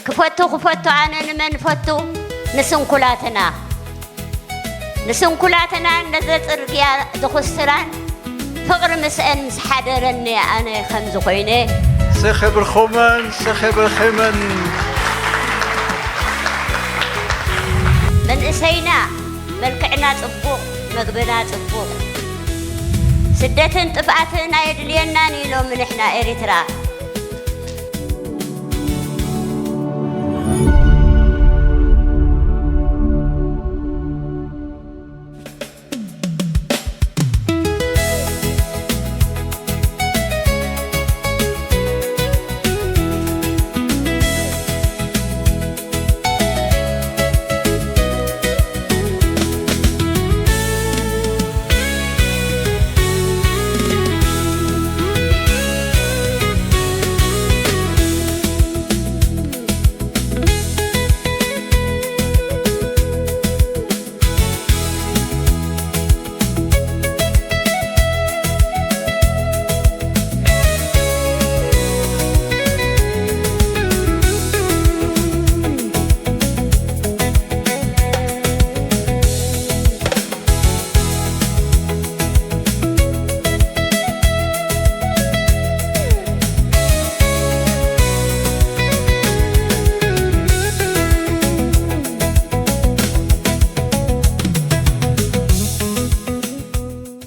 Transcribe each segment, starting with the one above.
ክፈቱ ክፈቱ ኣነ ንመን ፈቱ ንስንኩላትና ንስንኩላትና ነዘ ጽርግያ ዝኹስራን ፍቕሪ ምስአን ምስ ሓደረኒ ኣነ ከምዚ ኮይነ ስኽብርኹምን ስኽብርኺምን መንእሰይና መልክዕና ጽቡቕ መግብና ጽቡቕ ስደትን ጥፍኣትን ኣየድልየናን ኢሎም ንሕና ኤሪትራ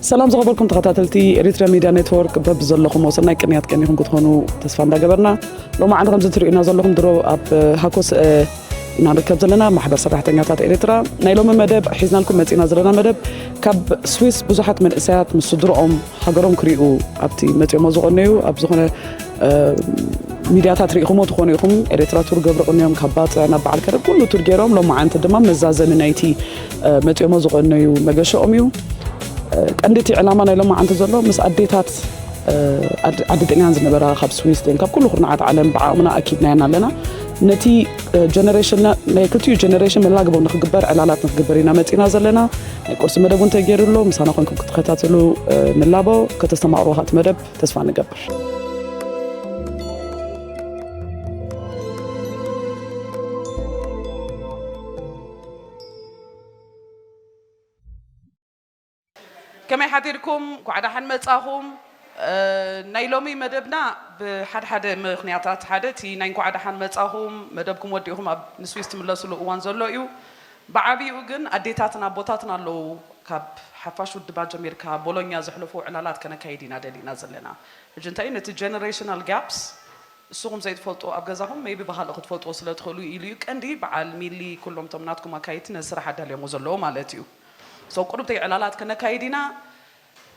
ሰላም ዝኸበርኩም ተኸታተልቲ ኤሪትራ ሚድያ ኔትወርክ በብዘለኹሞ ሰናይ ቅንያት ቀኒኹም ክትኾኑ ተስፋ እንዳገበርና ሎማዓንቲ ከምዚ ትርእዩና ዘለኹም ድሮ ኣብ ሃኮስ ኢና ንርከብ ዘለና ማሕበር ሰራሕተኛታት ኤሪትራ ናይ ሎሚ መደብ ሒዝናልኩም መፂና ዘለና መደብ ካብ ስዊስ ብዙሓት መንእሰያት ምስ ስድርኦም ሃገሮም ክሪኡ ኣብቲ መፂኦሞ ዝቐነዩ ኣብ ዝኾነ ሚድያታት ሪኢኹሞ ትኾኑ ኢኹም ኤሪትራ ቱር ገብሩ ቅንዮም ካብ ባፅዕ ናብ በዓል ከረብ ኩሉ ቱር ገይሮም ሎማዓንቲ ድማ መዛዘሚ ናይቲ መፂኦሞ ዝቐነዩ መገሸኦም እዩ ቀንዲ እቲ ዕላማ ናይ ሎማዓንቲ ዘሎ ምስ ኣዴታት ዓዲ ጥልያን ዝነበራ ካብ ስዊስ ን ካብ ኩሉ ኩርናዓት ዓለም ብዓቕምና ኣኪብናየን ኣለና ነቲ ጀነሬሽንና ናይ ክልቲኡ ጀነሬሽን መላግቦ ንክግበር ዕላላት ንክግበር ኢና መፂና ዘለና ናይ ቁርሲ መደብ እውን ተገይሩ ኣሎ ምሳና ኮንኩም ክትከታተሉ ንላቦ ከተስተማቕሩ እቲ መደብ ተስፋ ንገብር ከመይ ሓዲርኩም? እንኳዕ ደሓን መጻኹም። ናይ ሎሚ መደብና ብሓድሓደ ምኽንያታት ሓደ እቲ ናይ እንኳዕ ደሓን መጻኹም መደብኩም ወዲእኹም ኣብ ንስዊስ ትምለስሉ እዋን ዘሎ እዩ። ብዓብይኡ ግን ኣዴታትና ኣቦታትና ኣለዉ ካብ ሓፋሽ ውድባ ጀሚርካ ቦሎኛ ዘሕለፉ ዕላላት ከነካይድ ኢና ደሊና ዘለና። ሕጂ እንታይ ነቲ generational gaps ንስኹም ዘይትፈልጥዎ ኣብ ገዛኹም maybe ብኻልእ ክትፈልጥዎ ስለ ትኽእሉ ኢሉ እዩ ቀንዲ በዓል ሚሊ ኩሎም እቶም ናትኩም ኣካየድቲ ነዚ ስራሕ ኣዳልዮሞ ዘለዉ ማለት እዩ so ቁሩብ ተይ ዕላላት ክነካይድ ኢና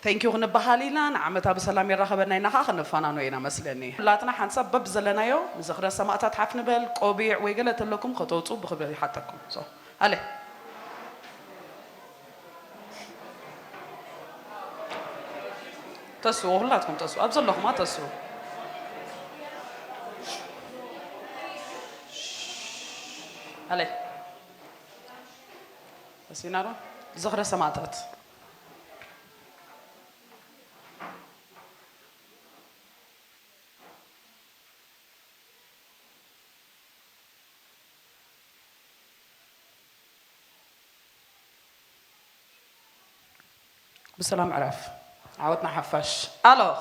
thank you ክንበሃል ኢና ንዓመታ ብሰላም የራኸበና ኢና ኸዓ ክነፋናኖ ኢና መስለኒ ኩላትና ሓንሳብ በብ ዘለናዮ ንዝኽረ ሰማእታት ሓፍ ንበል ቆቢዕ ወይ ገለ ተለኩም ከተውፅኡ ብኽብሪ ይሓተኩም so ኣለ ተስኡ ሁላትኩም ተስኡ ኣብ ዘለኹማ ተስኡ ኣለ ተሲና ዶ ዝኽረ ሰማእታት ብሰላም ዕረፍ ዓወት ንሓፋሽ ኣሎኽ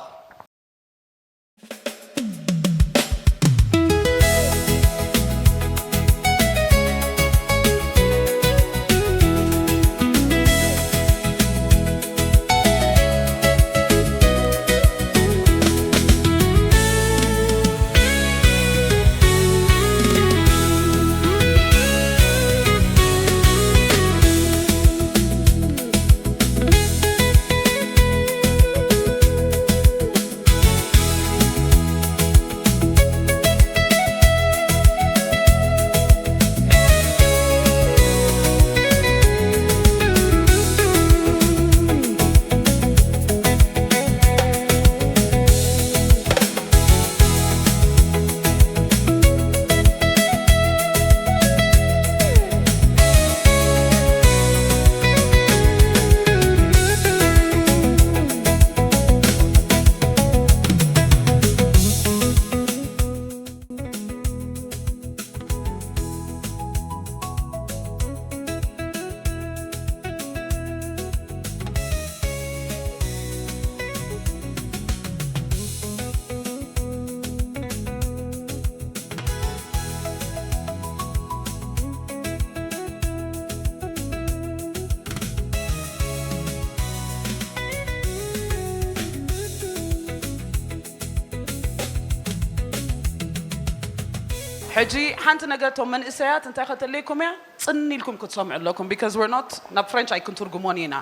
ሕጂ ሓንቲ ነገር፣ እቶም መንእሰያት እንታይ ከተለይኩም እያ፣ ጽን ኢልኩም ክትሰምዑ ኣለኩም። Because we're not፣ ናብ ፍሬንች ኣይክንትርጉሞን ኢና።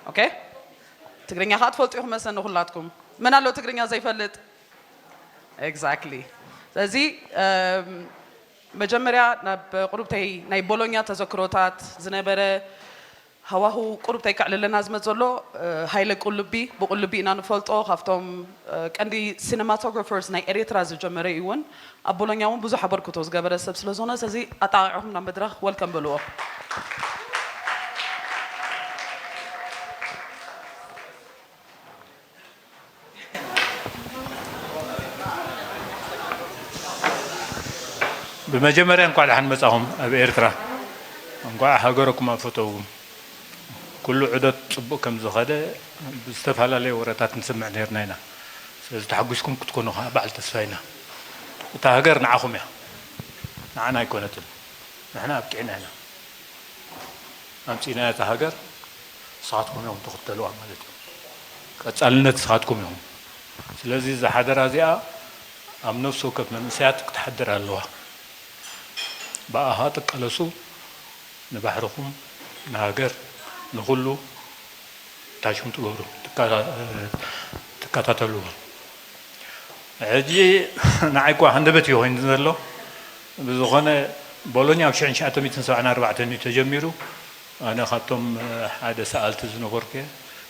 ኦኬ? ትግርኛ ከዓ ትፈልጡ ኢኹም መሰለኒ ኩላትኩም። መን ኣሎ ትግርኛ ዘይፈልጥ? Exactly። ስለዚ እም፣ መጀመርያ ናብ ቁሩብተይ ናይ ቦሎኛ ተዘክሮታት ዝነበረ ሃዋሁ ቁሩብተይ ከዕልለና ዝመጽእ ዘሎ፣ እ፣ ሃይለ ቁልቢ፣ ብቁልቢ ኢና ንፈልጦ፣ ካብቶም፣ እ፣ ቀንዲ ሲነማቶግራፈርስ ናይ ኤርትራ ዝጀመረ እዩ እውን። ኣብ ቦሎኛ እውን ብዙሕ ኣበርክቶ ዝገበረ ሰብ ስለ ዝኾነ፣ ስለዚ ኣጣቂዕኹም ናብ መድረኽ ወልከም በልዎ። ብመጀመርያ እንኳዕ ደሓን መጻኹም ኣብ ኤርትራ። እንኳዕ ሃገረኩም ኣፈተውኩም። ኩሉ ዑደት ጽቡቕ ከም ዝኸደ ብዝተፈላለየ ወረታት ንስምዕ ነርና ኢና። ስለዚ ተሓጒስኩም ክትኮኑ ከዓ በዓል ተስፋ ኢና። እታ ሃገር ንዓኹም እያ። ንዓና ኣይኮነትን። ንሕና ኣብቂዕና ኢና። ኣምጺእናያ እታ ሃገር፣ ንስኻትኩም ኢኹም ትኽተልዋ ማለት እዩ። ቀጻልነት ንስኻትኩም ኢኹም። ስለዚ እዛ ሓደራ እዚኣ ኣብ ነፍሲ ወከፍ መንእሰያት ክትሓድር ኣለዋ። ብኣኻ ትቃለሱ፣ ንባሕርኹም፣ ንሃገር፣ ንኹሉ ታሽም ትገብሩ፣ ትከታ-፣ ትከታተልዎ። ሕጂ ንዓይ እኳ ሃንደበት እዩ ኮይኑ ዘሎ። ብዝኾነ ቦሎኛ ኣብ ሽሕን ትሽዓተ ሚእትን ሰብዓን ኣርባዕተን እዩ ተጀሚሩ። ኣነ ካብቶም ሓደ ሰኣልቲ ዝነበርኩ እየ።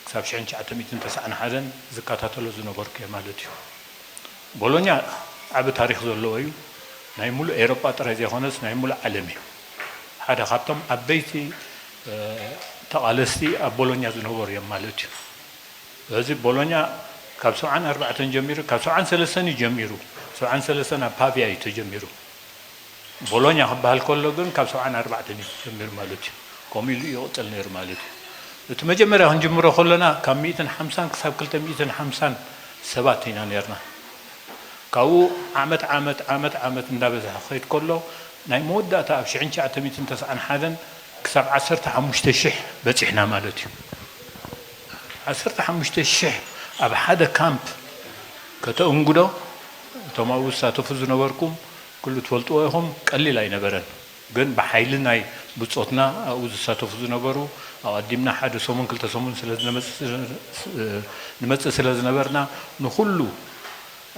ክሳብ ሽሕን ትሽዓተ ሚእትን ተስዓን ሓደን ዝከታተሎ ዝነበርኩ እየ ማለት እዩ። ቦሎኛ ዓቢ ታሪኽ ዘለዎ እዩ። ናይ ሙሉእ ኤሮጳ ጥራይ ዘይኮነስ ናይ ሙሉእ ዓለም እዩ። ሓደ ካብቶም ዓበይቲ፣ እ፣ ተቓለስቲ ኣብ ቦሎኛ ዝነበሩ እዮም ማለት እዩ። እዚ ቦሎኛ ካብ ሰብዓን ኣርባዕተን ጀሚሩ፣ ካብ ሰብዓን ሰለስተን እዩ ጀሚሩ። ሰብዓን ሰለስተን ኣብ ፓቪያ እዩ ተጀሚሩ። ቦሎኛ ክበሃል ከሎ ግን ካብ ሰብዓን ኣርባዕተን እዩ ተጀሚሩ ማለት እዩ። ከምኡ ኢሉ ይቕጽል ነይሩ ማለት እዩ። እቲ መጀመርያ ክንጅምሮ ከለና ካብ ሚእትን ሓምሳን ክሳብ ክልተ ሚእትን ሓምሳን ሰባት ኢና ነርና። ካብኡ ዓመት ዓመት ዓመት ዓመት እንዳበዝሐ ክኸይድ ከሎ ናይ መወዳእታ ኣብ ሽሕን ትሽዓተ ሚእትን ተስዓን ሓደን ክሳብ ዓሰርተ ሓሙሽተ ሽሕ በጺሕና ማለት እዩ። ዓሰርተ ሓሙሽተ ሽሕ ኣብ ሓደ ካምፕ ከተእንግዶ፣ እቶም ኣብኡ ዝሳተፉ ዝነበርኩም ኩሉ ትፈልጥዎ ኢኹም፣ ቀሊል ኣይነበረን። ግን ብሓይሊ ናይ ብጾትና ኣብኡ ዝሳተፉ ዝነበሩ፣ ኣቐዲምና ሓደ ሰሙን ክልተ ሰሙን ስለ ዝነመጽ-፣ ንመጽእ ስለ ዝነበርና ንኹሉ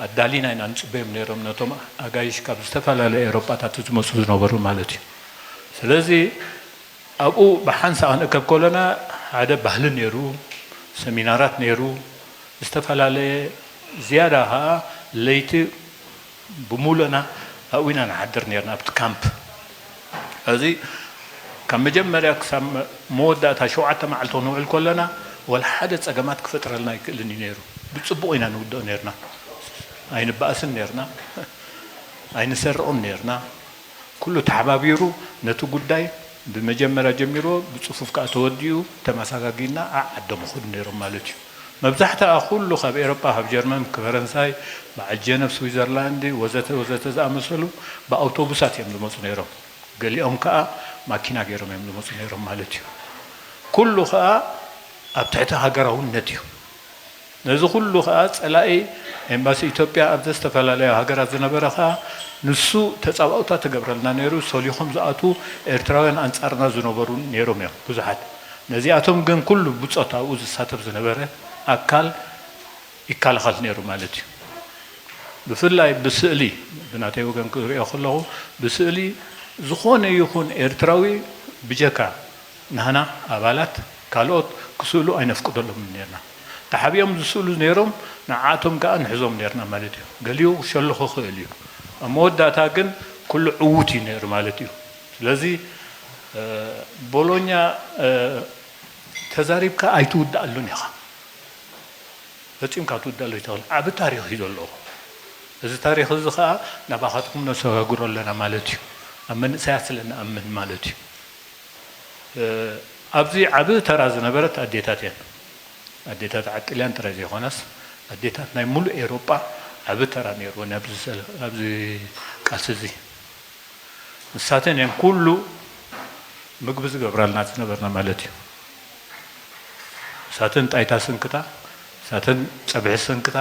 ኣዳሊና ኢና ንጽበዮም ነይሮም፣ ነቶም ኣጋይሽ ካብ ዝተፈላለየ ኤውሮጳታት ዝመጹ ዝነበሩ ማለት እዩ። ስለዚ ኣብኡ ብሓንሳእ ክንእከብ ከለና ሓደ ባህሊ ነይሩ፣ ሰሚናራት ነይሩ፣ ዝተፈላለየ ዝያዳ ኸኣ ለይቲ ብሙሉእና ኣብኡ ኢና ንሓድር ነይርና ኣብቲ ካምፕ። እዚ ካብ መጀመርያ ክሳብ መወዳእታ ሸውዓተ መዓልቲ ክንውዕል ከለና ወላ ሓደ ጸገማት ክፈጥረልና ኣይክእልን እዩ ነይሩ። ብጽቡቕ ኢና ንውድኦ ነይርና። ኣይንባእስን ነይርና። ኣይንሰርቕን ነይርና። ኩሉ ተሓባቢሩ ነቲ ጉዳይ ብመጀመርያ ጀሚርዎ ብጽፉፍ ከኣ ተወዲኡ ተመሳጋጊና ኣዓዶም ይኸዱ ነይሮም ማለት እዩ። መብዛሕትኣ ኩሉ ካብ ኤሮጳ፣ ካብ ጀርመን፣ ካብ ፈረንሳይ፣ በዓል ጀነቭ፣ ስዊዘርላንድ ወዘተ ወዘተ ዝኣመሰሉ ብኣውቶቡሳት እዮም ዝመጹ ነይሮም። ገሊኦም ከኣ ማኪና ገይሮም እዮም ዝመጹ ነይሮም ማለት እዩ። ኩሉ ከኣ ኣብ ትሕቲ ሃገራውነት እዩ። ነዚ ኩሉ ከኣ ጸላኢ ኤምባሲ ኢትዮጵያ ኣብ ዝተፈላለያ ሃገራት ዝነበረ ከኣ ንሱ ተጻባኦታት ትገብረልና ነይሩ። ሰሊኾም ዝኣትዉ ኤርትራውያን ኣንጻርና ዝነበሩ ነይሮም እዮም ብዙሓት። ነዚኣቶም ግን ኩሉ ብጾት ኣብኡ ዝሳተፍ ዝነበረ ኣካል ይከላኸል ነይሩ ማለት እዩ። ብፍላይ ብስእሊ፣ ብናተይ ወገን ክርእዮ ከለኹ፣ ብስእሊ ዝኾነ ይኹን ኤርትራዊ ብጀካ ናህና ኣባላት ካልኦት ክስእሉ ኣይነፍቅደሎምን ነርና። ተሓቢኦም ዝስእሉ ነይሮም፣ ንዓኣቶም ከኣ ንሕዞም ነርና ማለት እዩ። ገሊኡ ክሸልኹ ይኽእል እዩ። ኣብ መወዳእታ ግን ኩሉ ዕዉት እዩ ነይሩ ማለት እዩ። ስለዚ፣ እ፣ ቦሎኛ፣ እ፣ ተዛሪብካ ኣይትውድኣሉን ኢኻ። ፈጺምካ ክትውድኣሉ ኣይትኽእል። ዓቢ ታሪኽ እዩ ዘለዎ። እዚ ታሪኽ እዚ ኸኣ ናባኻትኩም ነሰጋግሮ ኣለና ማለት እዩ። ኣብ መንእሰያት ስለ ንኣምን ማለት እዩ። እ፣ ኣብዚ ዓቢ ተራ ዝነበረት ኣዴታት እየን። ኣዴታት ዓድ ጥልያን ጥራይ ዘይኮናስ፣ ኣዴታት ናይ ሙሉእ ኤውሮጳ ዓቢ ተራ ነይርወን ኣብዚ ሰለ-፣ ኣብዚ ቃልሲ እዚ። ንሳተን እየን ኩሉ ምግቢ ዝገብራልና ዝነበርና ማለት እዩ። ንሳተን ጣይታ ስንክታ፣ ንሳተን ጸብሒ ስንክታ፣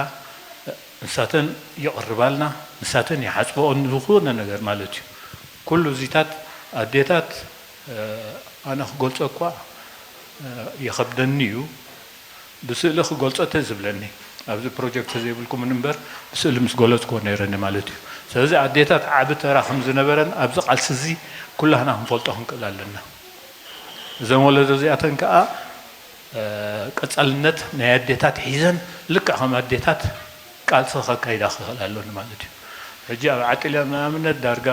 ንሳተን ይቕርባልና፣ ንሳተን ይሓፅበኦ ዝኾነ ነገር ማለት እዩ። ኩሉ እዚታት ኣዴታት ኣነ ክገልፆ እኳ ይኸብደኒ እዩ። ብስእሊ ክገልፆ ተዝብለኒ ኣብዚ ፕሮጀክት ተዘይብልኩምን እምበር ብስእሊ ምስ ገለፅኩዎ ነይረኒ ማለት እዩ። ስለዚ ኣዴታት ዓቢ ተራ ከም ዝነበረን ኣብዚ ቃልሲ እዚ ኩላህና ክንፈልጦ ክንክእል ኣለና። እዘን ወለዶ እዚኣተን ከዓ ቀፃልነት ናይ ኣዴታት ሒዘን ልክዕ ከም ኣዴታት ቃልሲ ከካይዳ ክኽእል ኣለኒ ማለት እዩ። ሕጂ ኣብ ዓጢልያ ንኣብነት ዳርጋ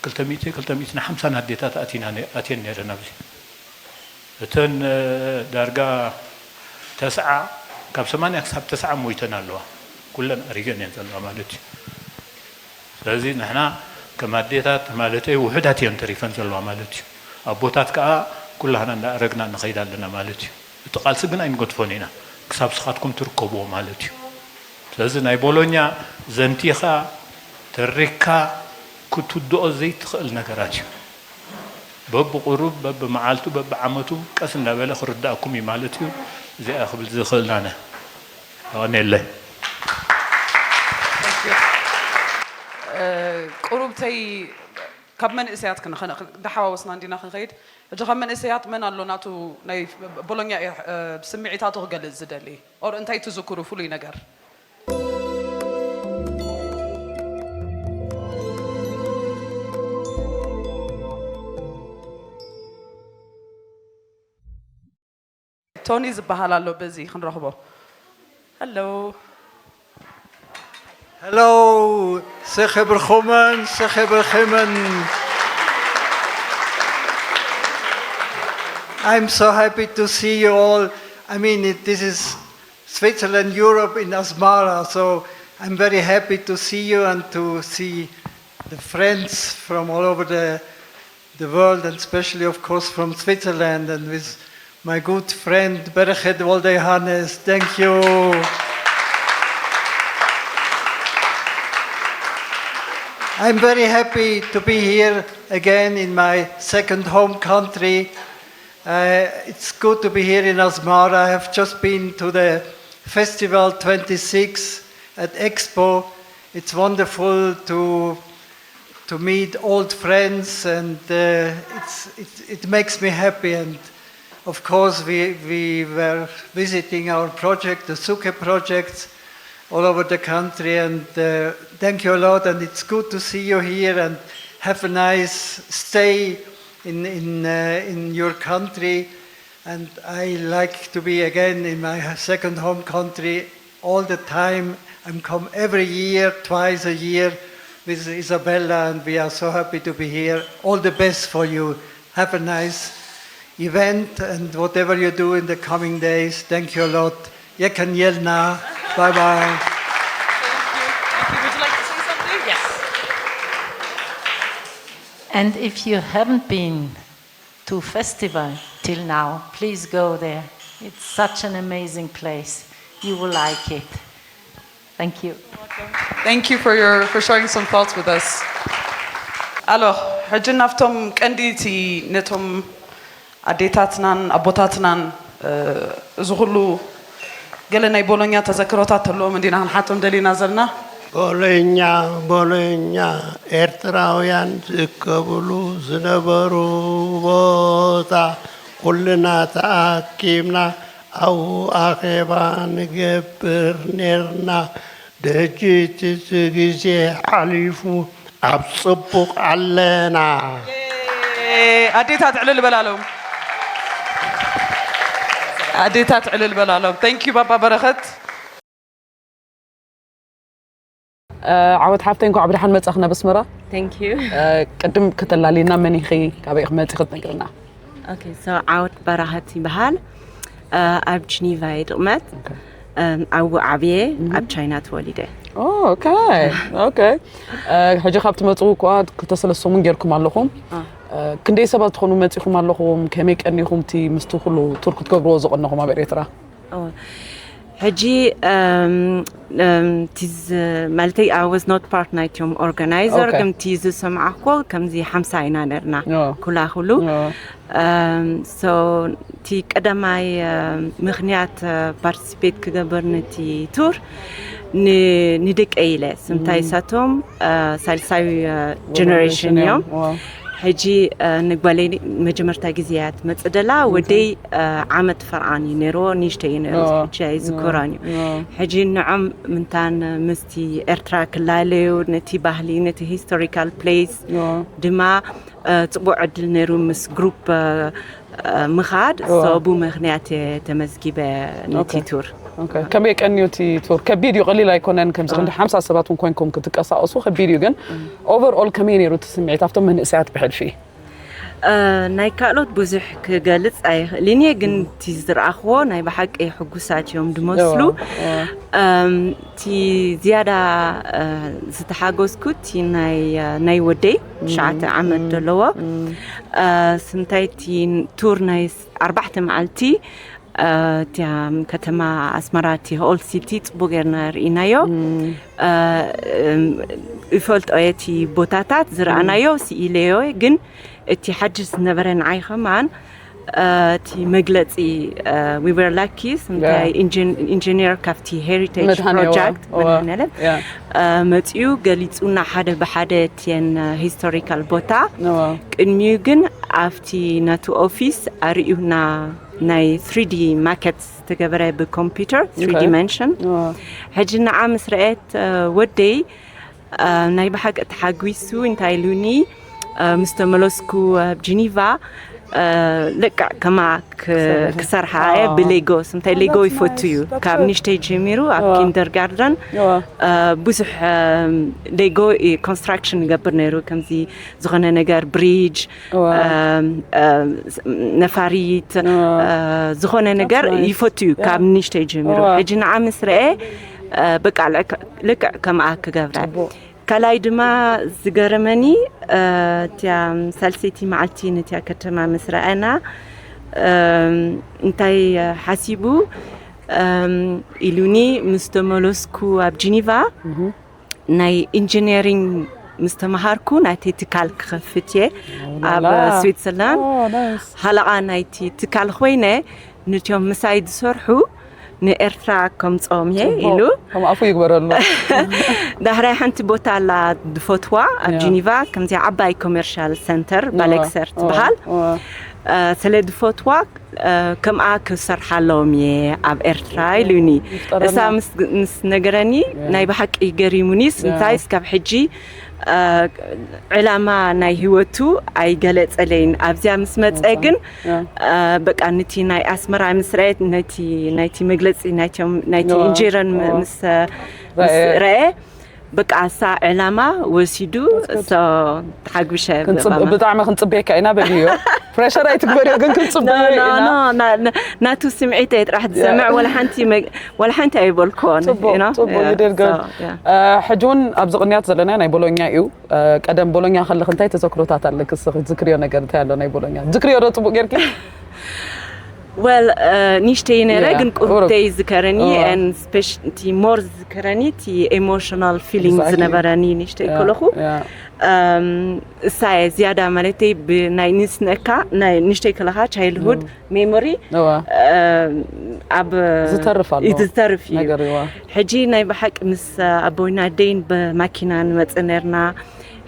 ክልተ ሚእቲ፣ ክልተ ሚእትን ሓምሳን ኣዴታት ኣቲና ነ- ኣትየን ነይረን ኣብዚ። እተን ዳርጋ ተስዓ ካብ ሰማንያ ክሳብ ተስዓ ሞይተን ኣለዋ። ኩለን ኣሪገን እየን ዘለዋ ማለት እዩ። ስለዚ ንሕና ከም ኣዴታት ማለተይ ውሑዳት እየን ተሪፈን ዘለዋ ማለት እዩ። ኣቦታት ከዓ ኩላህና እንዳኣረግና ንኸይድ ኣለና ማለት እዩ። እቲ ቃልሲ ግን ኣይንገድፎን ኢና ክሳብ ስኻትኩም ትርከብዎ ማለት እዩ። ስለዚ ናይ ቦሎኛ ዘንቲኻ ተሪካ ክትውድኦ ዘይትኽእል ነገራት እዩ። በብቁሩብ በብመዓልቱ በብዓመቱ ቀስ እንዳበለ ክርዳእኩም እዩ ማለት እዩ። እዚኣ ክብል ዝኽእል ናነ ኣቐኔለይ። ቁሩብተይ ካብ መንእሰያት እንዳሓዋወስና እንዲና ክንኸይድ። ሕጂ ካብ መንእሰያት መን ኣሎ ናቱ ናይ ቦሎኛ ስምዒታቱ ክገልፅ ዝደሊ ኦር እንታይ ትዝክሩ ፍሉይ ነገር? ቶኒ ዝበሃል ኣሎ በዚ ክንረኽቦ። Hello. Hello, Seche Berchumen, Seche Berchumen. I'm so happy to see you all. I mean, it, this is Switzerland, Europe in Asmara, so I'm very happy to see you and to see the friends from all over the, the world, and especially, of course, from Switzerland, and with my good friend Berechet Wolde Hannes. Thank you. I'm very happy to be here again in my second home country. Uh, it's good to be here in Asmara. I have just been to the festival twenty-six at Expo. It's wonderful to to meet old friends, and uh, it's, it, it makes me happy. And of course, we, we were visiting our project, the Suke projects, all over the country. And uh, thank you a lot. And it's good to see you here. And have a nice stay in, in, uh, in your country. And I like to be again in my second home country all the time. I'm come every year, twice a year with Isabella, and we are so happy to be here. All the best for you. Have a nice event and whatever you do in the coming days. Thank you a lot. Yeken Yelna. Bye bye. Would you like to say something? Yes. And if you haven't been to festival till now, please go there. It's such an amazing place. You will like it. Thank you. Thank you for your for sharing some thoughts with us. Alors, ሕጂ ናብቶም ቀንዲ እቲ ነቶም ኣዴታትናን ኣቦታትናን እዚ ኩሉ ገለ ናይ ቦሎኛ ተዘክሮታት ተለዎም እንዲና ክንሓቶም ደሊና ዘለና። ቦሎኛ ቦሎኛ ኤርትራውያን ዝከብሉ ዝነበሩ ቦታ ኩልና ተኣኪብና ኣብኡ ኣኼባ ንገብር ኔርና። ደጅ እቲ ግዜ ሓሊፉ ኣብ ጽቡቕ ኣለና። ኣዴታት ዕልል በላሎም። ኣዴታት ዕልል በላሎም። Thank you ባባ በረኸት። ዓወት ሓፍተይ እንኳዕ ብደሓን መጻእኺ ናብ ኣስመራ። Thank you። ቅድም ከተላልይና መን ኢኺ ካበይ ኢኺ መጺኺ ትነግርና። Okay so ዓወት በረኸት ይበሃል። ኣብ ጅኒቫ እየ ድቕመጥ። ኣብኡ ዓብየ ኣብ ቻይና ተወሊደ። ኦኬ ኦኬ። ሕጂ ካብ ትመፁ እኳ ክልተ ሰለስተ ሰሙን ጌርኩም ኣለኹም። ክንደይ ሰባት ትኾኑ መፂኹም ኣለኹም? ከመይ ቀኒኹም እቲ ምስቲ ኩሉ ቱር ክትገብርዎ ዝቐነኹም ኣብ ኤርትራ? ሕጂ ማለተይ I was not part ናይቶም organizer ግን እቲ ዝሰማዕኩዎ ከምዚ ሓምሳ ኢና ነርና ኩላኩሉ። So እቲ ቀዳማይ ምኽንያት participate ክገብር ነቲ ቱር ንደቀይ ኢለ ስምታይ ሳቶም ሳልሳዊ ጀነሬሽን እዮም። ሕጂ ንጓለይ መጀመርታ ግዜ እያ ትመጽእ ደላ። ወደይ ዓመት ፈርዓን እዩ ነይርዎ፣ ንእሽተይ እዩ ነይሩ። ሕጂ ኣይዝክሮን እዩ። ሕጂ ንዖም ምንታን ምስቲ ኤርትራ ክላለዩ፣ ነቲ ባህሊ፣ ነቲ ሂስቶሪካል ፕሌስ ድማ ጽቡቅ ዕድል ነይሩ ምስ ግሩፕ ምኻድ። ሶ ቡ ምክንያት ተመዝጊበ ነቲ ቱር። ከመይ ቀንዩ እቲ ቱር? ከቢድ እዩ፣ ቀሊል ኣይኮነን። ከምዚ ክንዲ ሓምሳ ሰባት እውን ኮይንኩም ክትቀሳቀሱ ከቢድ እዩ። ግን ኦቨር ኦል ከመይ ነይሩ እቲ ስምዒት ኣብቶም መንእሰያት ብሕልፊ? ናይ ካልኦት ብዙሕ ክገልጽ ኣይኽእልን እየ፣ ግን እቲ ዝረኣኽዎ ናይ ብሓቂ ሕጉሳት እዮም ዝመስሉ። እቲ ዝያዳ ዝተሓጎስኩ እቲ ናይ ወደይ ትሽዓተ ዓመት ዘለዎ ስንታይ እቲ ቱር ናይ ኣርባዕተ መዓልቲ እቲያ ከተማ ኣስመራ እቲ ኦልድ ሲቲ ጽቡቅ ጌርና ርኢናዮ። ይፈልጦ እየ እቲ ቦታታት ዝረኣናዮ ስኢለዮ፣ ግን እቲ ሓድሽ ዝነበረ ንዓይ ከማን እቲ መግለጺ we were lucky ስምታይ ኢንጂነር ካብቲ ሄሪቴጅ ፕሮጀክት መድሃኔለ መጺኡ ገሊጹና ሓደ ብሓደ እቲየን ሂስቶሪካል ቦታ። ቅድሚኡ ግን ኣብቲ ናቱ ኦፊስ ኣርእዩና ናይ ትሪ ዲ ማኬት ዝተገበረ ብኮምፒውተር ትሪ ዲመንሽን። ሕጂ ንዓ ምስ ረአየት ወደይ ናይ ብሓቂ ተሓጒሱ እንታይ ኢሉኒ ምስ ተመለስኩ ኣብ ጂኒቫ ልክዕ ከማ ክሰርሓ እየ ብሌጎ ስምታይ ሌጎ ይፈቱ እዩ ካብ ንሽተይ ጀሚሩ ኣብ ኪንደርጋርደን ብዙሕ ሌጎ ኮንስትራክሽን ይገብር ነይሩ ከምዚ ዝኾነ ነገር ብሪጅ ነፋሪት ዝኾነ ነገር ይፈቱ እዩ ካብ ንሽተይ ጀሚሩ ሕጂ ንዓ ምስ ረአ በቃ ልክዕ ከምኣ ክገብረ ካልኣይ ድማ ዝገረመኒ እቲያ ሳልሰይቲ መዓልቲ ነቲያ ከተማ ምስ ረኣና እንታይ ሓሲቡ ኢሉኒ ምስ ተመለስኩ ኣብ ጂኒቫ ናይ ኢንጂነሪንግ ምስ ተምሃርኩ ናተይ ትካል ክኸፍት እየ ኣብ ስዊትዘርላንድ ሃለቓ ናይቲ ትካል ኮይነ ነቲኦም ምሳይ ዝሰርሑ ንኤርትራ ከምፅኦም እየ ኢሉ ከም ኣፉ ይግበረሉ። ዳሕራይ ሓንቲ ቦታ ኣላ ድፈትዋ ኣብ ጂኒቫ ከምዚኣ ዓባይ ኮሜርሻል ሰንተር ባሌክሰር ትበሃል። ስለ ድፈትዋ ከምኣ ክሰርሓሎም እየ ኣብ ኤርትራ ኢሉኒ። እሳ ምስ ነገረኒ ናይ ብሓቂ ገሪሙኒስ እንታይ እስካብ ሕጂ ዕላማ ናይ ህይወቱ ኣይገለጸለይን ኣብዚኣ ምስ መጸ ግን በቃ ነቲ ናይ ኣስመራ ምስ ረአየት ነቲ ናይቲ መግለጺ ናይቲ እንጀረን ምስ ረአ በቃ እሳ ዕላማ ወሲዱ ተሓጒሸ ብጣዕሚ ክንፅበየካ ኢና በልዮ። ፕሬሸር ኣይትግበርዮ ግን ክንፅበዮ ኢና። ናቱ ስምዒት እየ ጥራሕ ዝሰምዕ ወላ ሓንቲ ኣይበልኩዎን። ሕጂ እውን ኣብዚ ቅንያት ዘለና ናይ ቦሎኛ እዩ። ቀደም ቦሎኛ ከለክ እንታይ ተዘክሮታት ኣለክ? ዝክርዮ ነገር እንታይ ኣሎ ናይ ቦሎኛ? ዝክርዮ ዶ ፅቡቅ ጌርኪ? ወል ኒሽተይ ነረ ግን ቁርብተይ ዝከረኒ ቲ ሞር ዝከረኒ ቲ ኤሞሽናል ፊሊንግ ዝነበረኒ ኒሽተይ ከለኹ እሳ እየ ዝያዳ ማለተይ ብናይ ንስነካ ናይ ንሽተይ ከለኻ ቻይልሁድ ሜሞሪ ኣብ ዝተርፍ ኣሎ ዝተርፍ እዩ ነገር እዋ ሕጂ ናይ ብሓቂ ምስ ኣቦይና ደይን ብማኪና ንመጽእ ነርና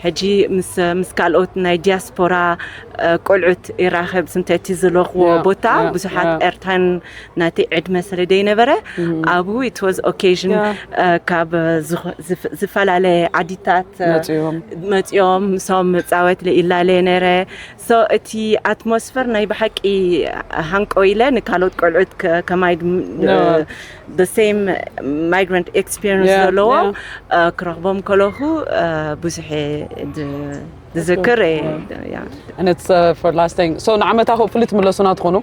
ሕጂ ምስ ምስ ካልኦት ናይ ዲያስፖራ ቆልዑት ይራኸብ ስንተቲ ዝለኽዎ ቦታ ብዙሓት ኤርትራን ናተይ ዕድመ ስለ ደይነበረ ኣብኡ it was occasion ካብ ዝፈላለየ ዓዲታት መፂኦም ምሶም መፃወት ለኢላለ ነረ so እቲ ኣትሞስፈር ናይ ብሓቂ ሃንቆ ኢለ ንካልኦት ቆልዑት ከማይ the same migrant experience ዘለዎ ክረኽቦም ከለኹ ብዙሕ ዝዝክር and it's uh, for last thing so ንዓመታ hopefully ትምለሱና ትኾኑ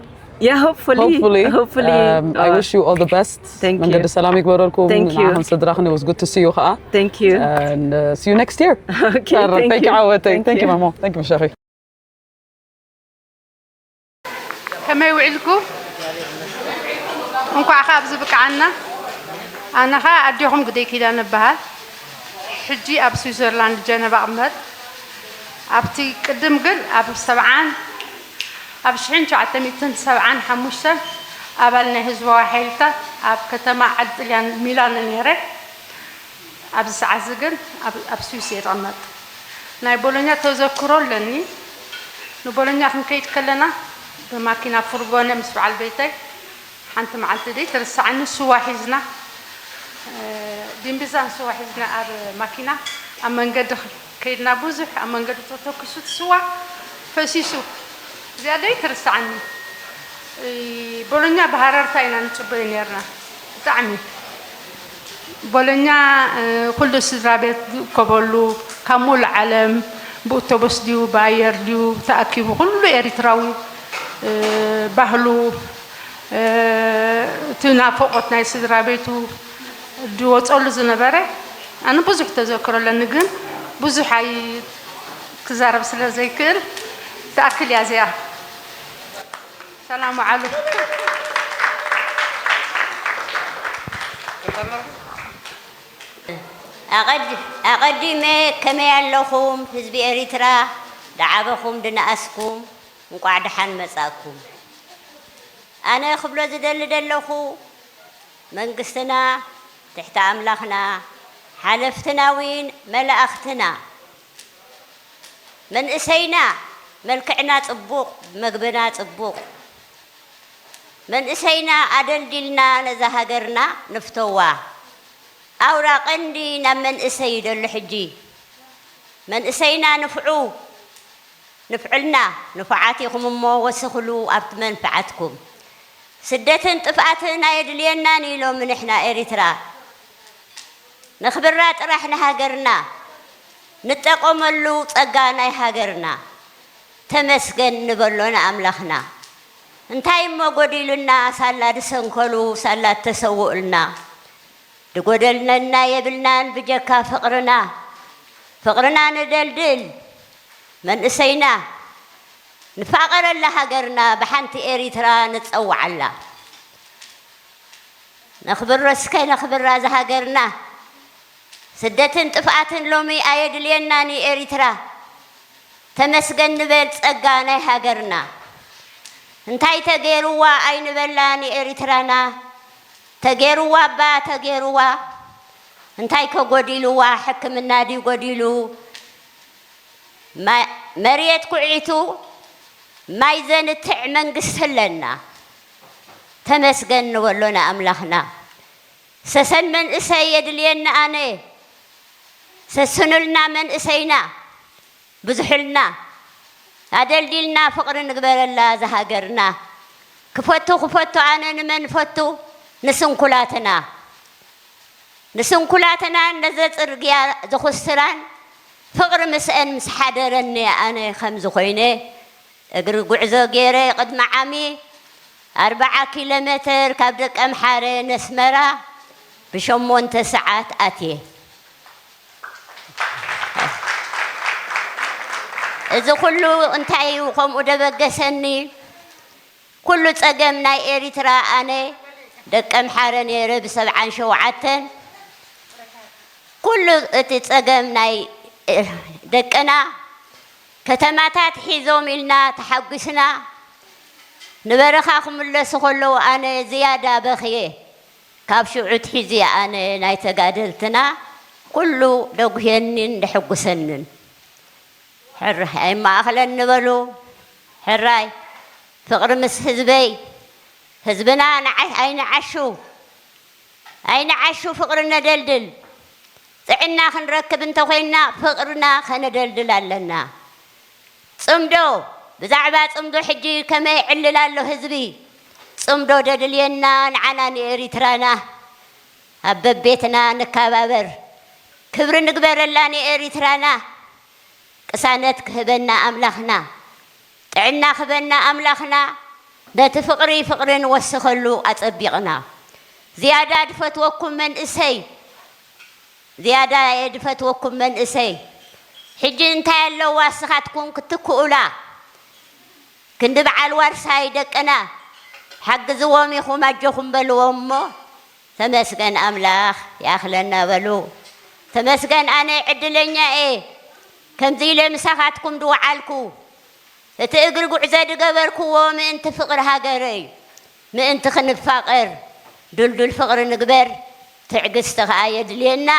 Yeah, hopefully. Hopefully. Hopefully. Um, I wish you all the best. Thank you. መንገዲ ሰላም ይግበረልኩም። Thank you. ንዓኽን ስድራኽን it was good to see you ከዓ. Thank you. And uh, see you next year. Okay. Thank Thank you. you. Thank Thank you, you. Mamo. Thank you, Mishari. ከመይ ውዒልኩም? እንኳዕ ከ ኣብዚ ብቅዓና። ኣነ ከ ኣዴኹም ግደይ ኪዳነ እበሃል። ሕጂ ኣብ ስዊዘርላንድ ጀነቫ እቕመጥ። ኣብቲ ቅድም ግን ኣብ ሰብዓን ኣብ ሽሕን ትሽዓተ ሚእትን ሰብዓን ሓሙሽተን ኣባል ናይ ህዝባዊ ሓይልታት ኣብ ከተማ ዓዲ ጥልያን ሚላኖ ነይረ። ኣብዚ ሰዓት እዚ ግን ኣብ ኣብ ስዊስ እየ ዝቕመጥ። ናይ ቦሎኛ ተዘክሮ ኣለኒ። ንቦሎኛ ክንከይድ ከለና ብማኪና ፉርጎነ ምስ በዓል ቤተይ ሓንቲ መዓልቲ ደይ ትርሳዓኒ ስዋ ሒዝና እ፣ ዲምቢዛን ስዋ ሒዝና ኣብ ማኪና ኣብ መንገዲ ከይድና ብዙሕ ኣብ መንገዲ ተተኩሱ እቲ ስዋ ፈሲሱ እዚኣ ደይ ትርሳዓኒ። እ፣ ቦሎኛ ብሃረርታ ኢና ንጽበዩ ነርና። ብጣዕሚ ቦሎኛ እ፣ ኩሉ ስድራ ቤት ዝእከበሉ ካብ ሙሉእ ዓለም ብእቶቡስ ድዩ ብኣየር ድዩ ተኣኪቡ ኩሉ ኤሪትራዊ እ፣ ባህሉ እ፣ እቲ ናፍቖት ናይ ስድራ ቤቱ ድወፀሉ ዝነበረ ኣነ ብዙሕ ተዘክሮ ኣለኒ፣ ግን ብዙሕ ኣይ ክዛረብ ስለ ዘይክእል ትኣክል እያ እዚኣ። ሰላም ወዓሉ። ኣቐድ- ኣቐዲመ ከመይ ኣለኹም ህዝቢ ኤሪትራ፣ ደዓበኹም ድነኣስኩም፣ እንቋዕ ደሓን መጻእኩም። ኣነ ክብሎ ዝደሊ ዘለኹ መንግስትና ትሕቲ ኣምላኽና ሓለፍትና እውን መላእኽትና መንእሰይና መልክዕና ጽቡቕ፣ መግብና ጽቡቕ፣ መንእሰይና ኣደልዲልና ነዛ ሃገርና ንፍተዋ። ኣውራ ቀንዲ ናብ መንእሰይ ይደሉ ሕጂ። መንእሰይና ንፍዑ፣ ንፍዕልና፣ ንፉዓት ኢኹም እሞ ወስኽሉ ኣብቲ መንፍዓትኩም። ስደትን ጥፍኣትን ኣየድልየናን ኢሎም ንሕና ኤሪትራ። ነኽብራ ጥራሕ ንሃገርና፣ ንጠቐመሉ ጸጋ ናይ ሃገርና። ተመስገን ንበሎ ንኣምላኽና። እንታይ እሞ ጎዲሉና ሳላ ድሰንከሉ ሳላ እተሰውኡልና። ድጎደልነና የብልናን ብጀካ ፍቕርና። ፍቕርና ንደልድል መንእሰይና። ንፋቐረላ ሃገርና ብሓንቲ ኤሪትራ ንጸውዓላ። ነኽብሮ እስከ ነኽብራ ዝሃገርና። ስደትን ጥፍኣትን ሎሚ ኣየድልየናን እዩ ኤሪትራ። ተመስገን ንበል ጸጋ ናይ ሃገርና። እንታይ ተገይርዋ ኣይንበላን ኤሪትራና። ተገይርዋ እባ ተገይርዋ። እንታይ ከጎዲልዋ ሕክምና ድዩ ጎዲሉ። ማ- መርየት ኩዒቱ ማይ ዘንትዕ መንግስቲ ኣለና። ተመስገን ንበሎ ንኣምላኽና። ሰሰን መንእሰይ የድልየኒ ኣነ። ሰስኑልና መንእሰይና ብዙሑልና ኣደልዲልና ፍቕሪ ንግበረላ ዝሃገርና። ክፈቱ ክፈቱ ኣነ ንመን ፈቱ ንስንኩላትና። ንስንኩላትናን ነዘ ጽርግያ ዝኹስራን ፍቕሪ ምስአን ምስ ሓደረኒ ኣነ ከምዚ ኮይነ እግሪ ጉዕዞ ገይረ ቅድሚ ዓሚ ኣርብዓ ኪሎ ሜትር ካብ ደቀምሓረ ነስመራ ብሸሞንተ ሰዓት ኣትየ። እዚ ኩሉ እንታይ እዩ ከምኡ ደበገሰኒ? ኩሉ ጸገም ናይ ኤሪትራ ኣነ ደቀምሓረ ነይረ ብሰብዓን ሸውዓተን ኩሉ እቲ ጸገም ናይ ደቅና ከተማታት ሒዞም ኢልና ተሓጒስና ንበረኻ ክምለሱ ከለዉ ኣነ ዝያዳ በኽየ። ካብ ሽዑ ትሒዙ ኣነ ናይ ተጋደልትና ኩሉ ደጉህየኒን ደሕጉሰንን። ሕራይ ኣይመኣኽለን ንበሉ። ሕራይ ፍቕሪ ምስ ህዝበይ። ህዝብና ንዓይ ኣይንዓሹ። ኣይንዓሹ ፍቕሪ ነደልድል። ጥዕና ክንረክብ እንተኾይንና ፍቕርና ከነደልድል ኣለና። ጽምዶ፣ ብዛዕባ ጽምዶ ሕጂ ከመይ ይዕልል ኣሎ ህዝቢ? ጽምዶ ደድልየና ንዓና ንኤሪትራና። ኣብ በቤትና ንከባበር። ክብሪ ንግበረላ ንኤሪትራና። ቅሳነት ክህበና ኣምላኽና። ጥዕና ክህበና ኣምላኽና። ነቲ ፍቕሪ ፍቕሪ ንወስኸሉ ኣጸቢቕና። ዝያዳ ድፈትወኩም መንእሰይ። ዝያዳ እየ ድፈትወኩም መንእሰይ። ሕጂ እንታይ ኣለዋ እስኻትኩም ክትክኡላ? ክንዲ በዓል ዋርሳይ ደቅና ሓግዝዎም ኢኹም ኣጆኹም በልዎም እሞ ተመስገን ኣምላኽ ይኣኽለና በሉ። ተመስገን ኣነ ዕድለኛ እየ ከምዚ ኢለ ምሳኻትኩም ድወዓልኩ። እቲ እግሪ ጉዕዘ ድገበርክዎ ምእንቲ ፍቕሪ ሃገረይ፣ ምእንቲ ክንፋቐር ድልዱል ፍቕሪ ንግበር፣ ትዕግስቲ ኸኣ የድልየና።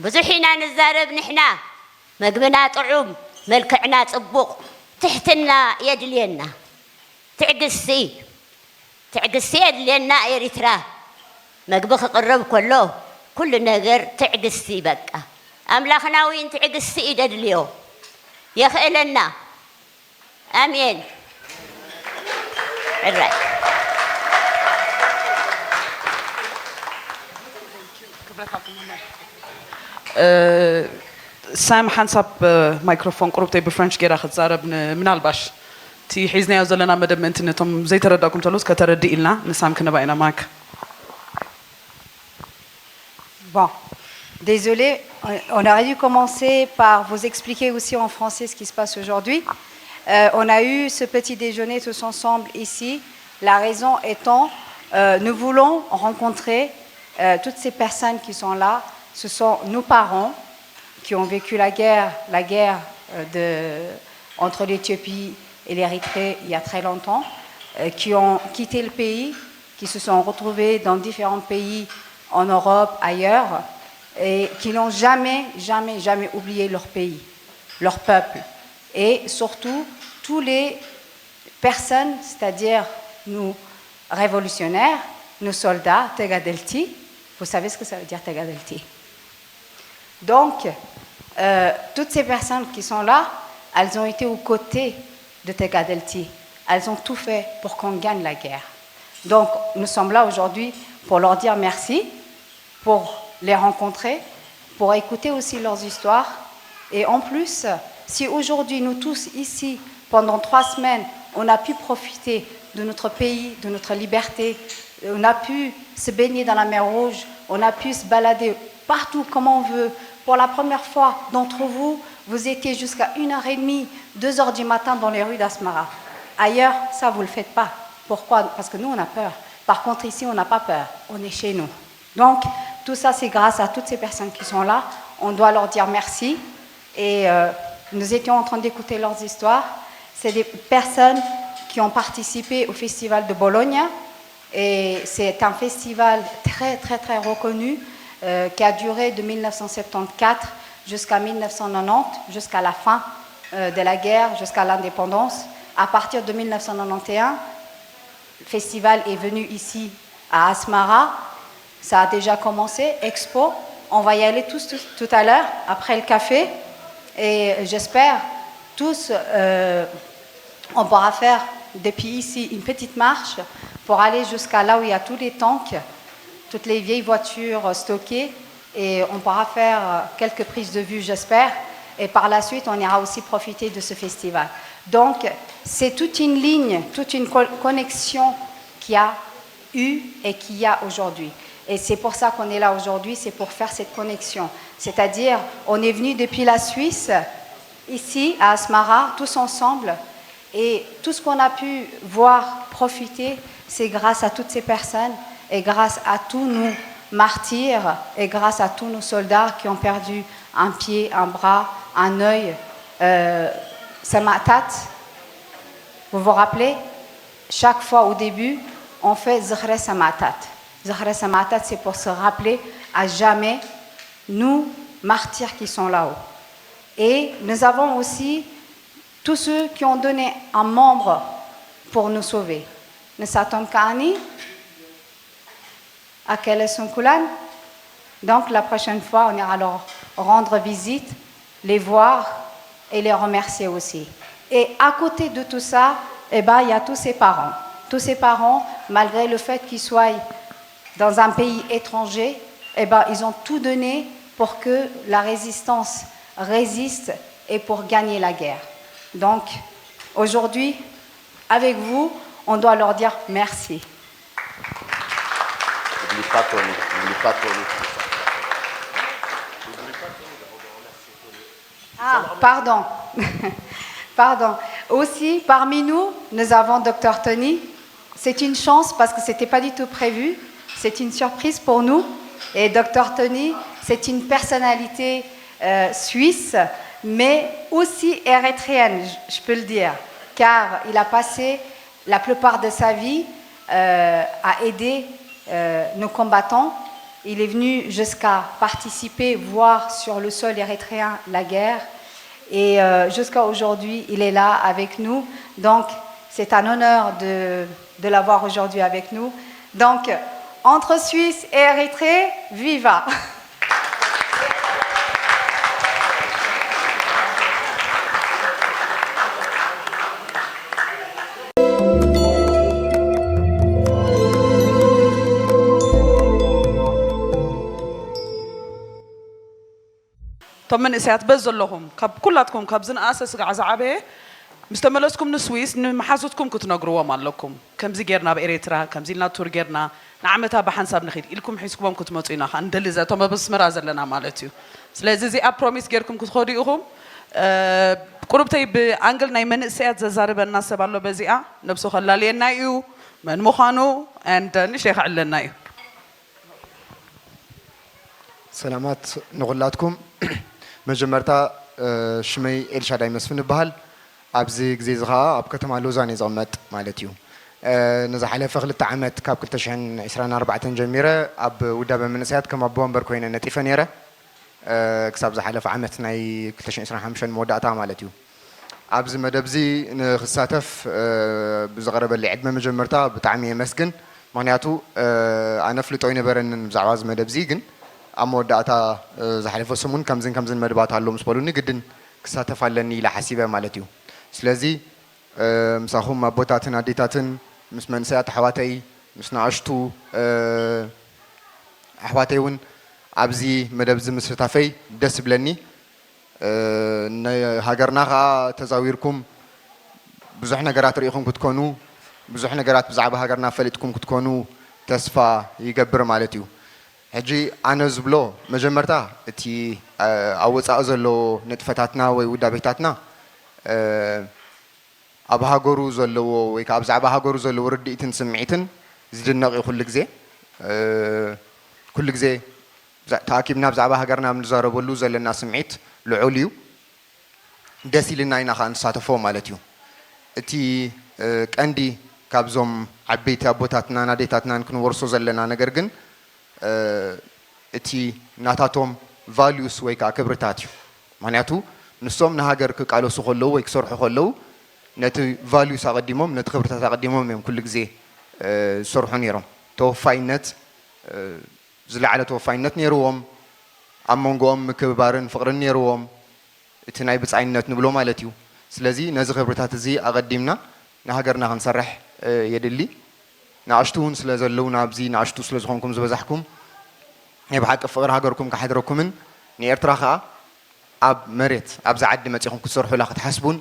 ብዙሕ ኢና ንዛረብ ንሕና፣ መግብና ጥዑም፣ መልክዕና ጽቡቕ፣ ትሕትና የድልየና። ትዕግስቲ፣ ትዕግስቲ የድልየና። ኤሪትራ መግቢ ክቕረብ ከሎ ኩሉ ነገር ትዕግስቲ፣ በቃ ኣምላኽና እውን ትዕግስቲ እዩ ደድልዮ። የኽእለና። ኣሜን። ሕራይ። ሳም ሓንሳብ ማይክሮፎን ቁሩብተይ ብፍረንች ጌራ ክትዛረብ፣ ምናልባሽ እቲ ሒዝናዮ ዘለና መደብ ምእንቲ ነቶም ዘይተረዳእኩም እንተለውስ ከተረድእ ኢልና ንሳም ክንባ ኢና ማክ። Bon, désolé, on aurait dû commencer par vous expliquer aussi en français ce qui se passe aujourd'hui. Euh, on a eu ce petit déjeuner tous ensemble ici. La raison étant, euh, nous voulons rencontrer euh, toutes ces personnes qui sont là. Ce sont nos parents qui ont vécu la guerre, la guerre euh, de, entre l'Éthiopie et l'Érythrée il y a très longtemps, euh, qui ont quitté le pays, qui se sont retrouvés dans différents pays en Europe, ailleurs, et qui n'ont jamais, jamais, jamais oublié leur pays, leur peuple, et surtout tous les personnes, c'est-à-dire nos révolutionnaires, nos soldats, Tegadelti. Vous savez ce que ça veut dire Tegadelti ? Donc, euh, toutes ces personnes qui sont là, elles ont été aux côtés de Tegadelti. Elles ont tout fait pour qu'on gagne la guerre. Donc, nous sommes là aujourd'hui pour leur dire merci, pour les rencontrer, pour écouter aussi leurs histoires. Et en plus, si aujourd'hui nous tous ici, pendant trois semaines, on a pu profiter de notre pays, de notre liberté, on a pu se baigner dans la mer Rouge, on a pu se balader partout comme on veut. Pour la première fois, d'entre vous, vous étiez jusqu'à une heure et demie, deux heures du matin dans les rues d'Asmara. Ailleurs, ça, vous ne le faites pas. Pourquoi ? Parce que nous, on a peur. Par contre, ici, on n'a pas peur. On est chez nous. Donc, tout ça, c'est grâce à toutes ces personnes qui sont là. On doit leur dire merci. Et euh, nous étions en train d'écouter leurs histoires. C'est des personnes qui ont participé au festival de Bologna. Et c'est un festival très, très, très reconnu euh, qui a duré de mille neuf cent septante-quatre jusqu'à mille neuf cent quatre-vingt-dix, jusqu'à la fin euh, de la guerre, jusqu'à l'indépendance. À partir de mille neuf cent quatre-vingt-onze, le festival est venu ici à Asmara. Ça a déjà commencé, Expo. On va y aller tous, tous, tout à l'heure, après le café. Et j'espère tous, euh, on pourra faire depuis ici une petite marche pour aller jusqu'à là où il y a tous les tanks, toutes les vieilles voitures stockées. Et on pourra faire quelques prises de vue, j'espère. Et par la suite, on ira aussi profiter de ce festival. Donc, c'est toute une ligne, toute une connexion qui a eu et qu'il y a aujourd'hui. Et c'est pour ça qu'on est là aujourd'hui, c'est pour faire cette connexion. C'est-à-dire, on est venu depuis la Suisse, ici, à Asmara, tous ensemble. Et tout ce qu'on a pu voir, profiter, c'est grâce à toutes ces personnes et grâce à tous nos martyrs et grâce à tous nos soldats qui ont perdu un pied, un bras, un œil. Euh, Samatat, vous vous rappelez ? Chaque fois au début, on fait Zahra Samatat. Zahra Samatat, c'est pour se rappeler à jamais, nous, martyrs qui sont là-haut. Et nous avons aussi tous ceux qui ont donné un membre pour nous sauver. Nous sommes Kani, Akele Sunkulan. Donc la prochaine fois, on ira leur rendre visite, les voir et les remercier aussi. Et à côté de tout ça, eh ben, il y a tous ces parents. Tous ces parents, malgré le fait qu'ils soient dans un pays étranger, eh ben, ils ont tout donné pour que la résistance résiste et pour gagner la guerre. Donc, aujourd'hui, avec vous, on doit leur dire merci. N'oublie pas Tony, n'oublie pas Tony. Ah, pardon. Pardon. Aussi, parmi nous, nous avons Docteur Tony. C'est une chance parce que ce n'était pas du tout prévu. C'est une surprise pour nous. Et Docteur Tony, c'est une personnalité euh, suisse, mais aussi érythréenne, je peux le dire, car il a passé la plupart de sa vie euh, à aider euh, nos combattants Il est venu jusqu'à participer, voir sur le sol érythréen la guerre. Et euh, jusqu'à aujourd'hui, il est là avec nous. Donc, c'est un honneur de, de l'avoir aujourd'hui avec nous. Donc, entre Suisse et Érythrée, viva! እቶም መንእሰያት በዚ ዘለኹም ካብ ኩላትኩም ካብ ዝነኣሰ ስጋዕ ዝዓበየ ምስ ተመለስኩም ንስዊስ ንመሓዙትኩም ክትነግርዎም ኣለኩም። ከምዚ ጌርና ኣብ ኤሬትራ ከምዚ ኢልና ቱር ጌርና ንዓመታ ብሓንሳብ ንኺድ ኢልኩም ሒዝኩሞም ክትመጹ ኢና ከኣ ንደሊ እዛ እቶም ኣብ ኣስመራ ዘለና ማለት እዩ። ስለዚ እዚኣ ፕሮሚስ ጌርኩም ክትኸዱ ኢኹም። ቁሩብተይ ብኣንግል ናይ መንእሰያት ዘዛርበና ሰብ ኣሎ በዚኣ ነብሱ ከላልየና እዩ መን ምዃኑ and ንእሽተይ ከዕለና እዩ። ሰላማት ንኹላትኩም። መጀመርታ ሽመይ ኤልሻዳይ መስፍን እበሃል። ኣብዚ ግዜ እዚ ኸዓ ኣብ ከተማ ሎዛን እየ ዝቕመጥ ማለት እዩ። ንዝሓለፈ ክልተ ዓመት ካብ ክልተ ሽሕን ዕስራን ኣርባዕተን ጀሚረ ኣብ ውዳበ መንእሰያት ከም ኣቦ ወንበር ኮይነ ነጢፈ ነይረ። ክሳብ ዝሓለፈ ዓመት ናይ ክልተ ሽሕን ዕስራን ሓሙሽተን መወዳእታ ማለት እዩ። ኣብዚ መደብ እዚ ንክሳተፍ ብዝቐረበለይ ዕድመ መጀመርታ ብጣዕሚ የመስግን። ምኽንያቱ ኣነ ኣፍልጦ ኣይነበረንን ብዛዕባ እዚ መደብ እዚ፣ ግን ኣብ መወዳእታ ዝሓለፈ ሰሙን ከምዝን ከምዝን መደባት ኣሎ ምስ በሉኒ ግድን ክሳተፍ ኣለኒ ኢለ ሓሲበ ማለት እዩ። ስለዚ ምሳኹም ኣቦታትን ኣዴታትን ምስ መንእሰያት ኣሕዋተይ ምስ ንኣሽቱ ኣሕዋተይ እውን ኣብዚ መደብ እዚ ምስታፈይ ደስ ይብለኒ። ንሃገርና ከዓ ተዛዊርኩም ብዙሕ ነገራት ርኢኹም ክትኮኑ፣ ብዙሕ ነገራት ብዛዕባ ሃገርና ፈሊጥኩም ክትኮኑ ተስፋ ይገብር ማለት እዩ። ሕጂ ኣነ ዝብሎ መጀመርታ እቲ ኣብ ወፃኢ ዘሎ ንጥፈታትና ወይ ውዳቤታትና ኣብ ሃገሩ ዘለዎ ወይ ከዓ ብዛዕባ ሃገሩ ዘለዎ ርድኢትን ስምዒትን ዝድነቕ እዩ። ኩሉ ግዜ ኩሉ ግዜ ተኣኪብና ብዛዕባ ሃገርና ኣብ ንዛረበሉ ዘለና ስምዒት ልዑል እዩ። ደስ ኢልና ኢና ከዓ ንሳተፎ ማለት እዩ። እቲ ቀንዲ ካብዞም ዓበይቲ ኣቦታትናን ኣዴታትናን ክንወርሶ ዘለና ነገር ግን እቲ ናታቶም ቫልዩስ ወይ ከዓ ክብርታት እዩ። ምክንያቱ ንሶም ንሃገር ክቃለሱ ከለዉ ወይ ክሰርሑ ከለዉ ነቲ ቫልዩስ ኣቐዲሞም ነቲ ክብርታት ኣቐዲሞም እዮም ኩሉ ግዜ ዝሰርሑ ነይሮም። ተወፋይነት ዝለዓለ ተወፋይነት ነይርዎም። ኣብ መንጎኦም ምክብባርን ፍቕርን ነይርዎም። እቲ ናይ ብጻይነት ንብሎ ማለት እዩ። ስለዚ ነዚ ክብርታት እዚ ኣቐዲምና ንሃገርና ክንሰርሕ የድሊ። ንኣሽቱ እውን ስለ ዘለውና ኣብዚ ንኣሽቱ ስለ ዝኾንኩም ዝበዛሕኩም ናይ ብሓቂ ፍቕሪ ሃገርኩም ክሓድረኩምን ንኤርትራ ከኣ ኣብ መሬት ኣብዛ ዓዲ መጺኹም ክትሰርሑላ ክትሓስቡን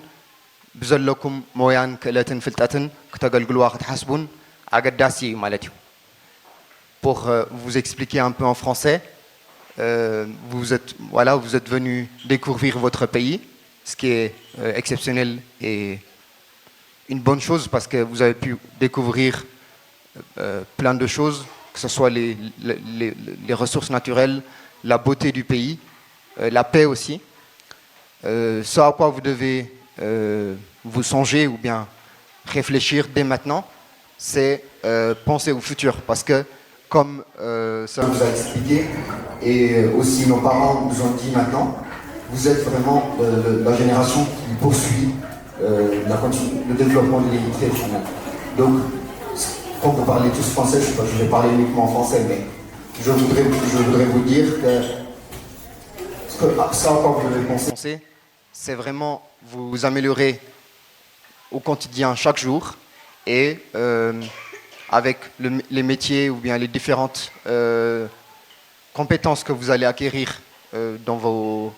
ብዘለኩም ሞያን ክእለትን ፍልጠትን ክተገልግልዋ ክትሓስቡን ኣገዳሲ እዩ ማለት እዩ። Pour vous expliquer un peu en français, vous êtes, voilà, vous êtes venu découvrir votre pays, ce qui est exceptionnel et une bonne chose parce que vous avez pu découvrir plein de choses, que ce soit les, les, les ressources naturelles, la beauté du pays, la paix aussi. Ce à quoi vous devez vous songer ou bien réfléchir dès maintenant, c'est penser au futur. Parce que, comme ça vous a expliqué, et aussi nos parents nous ont dit maintenant, vous êtes vraiment la génération qui poursuit la, le développement de l'unité. Donc, comme vous parlez tous français, je, je vais parler uniquement en français, mais je voudrais, je voudrais vous dire que ce que, ça à quoi vous devez penser, c'est vraiment vous améliorer au quotidien chaque jour et euh, avec le, les métiers ou bien les différentes euh, compétences que vous allez acquérir euh, dans, vos,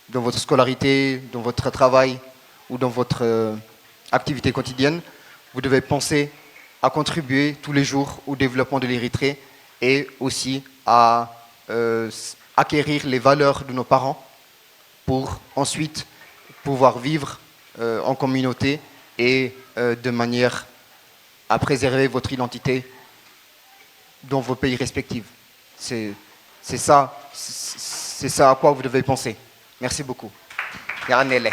dans votre scolarité, dans votre travail ou dans votre activité quotidienne, vous devez penser à contribuer tous les jours au développement de l'Érythrée et aussi à acquérir les valeurs de nos parents pour ensuite pouvoir vivre euh, en communauté et euh, de manière à préserver votre identité dans vos pays respectifs. C'est ça, c'est ça à quoi vous devez penser. Merci beaucoup. Yaranele.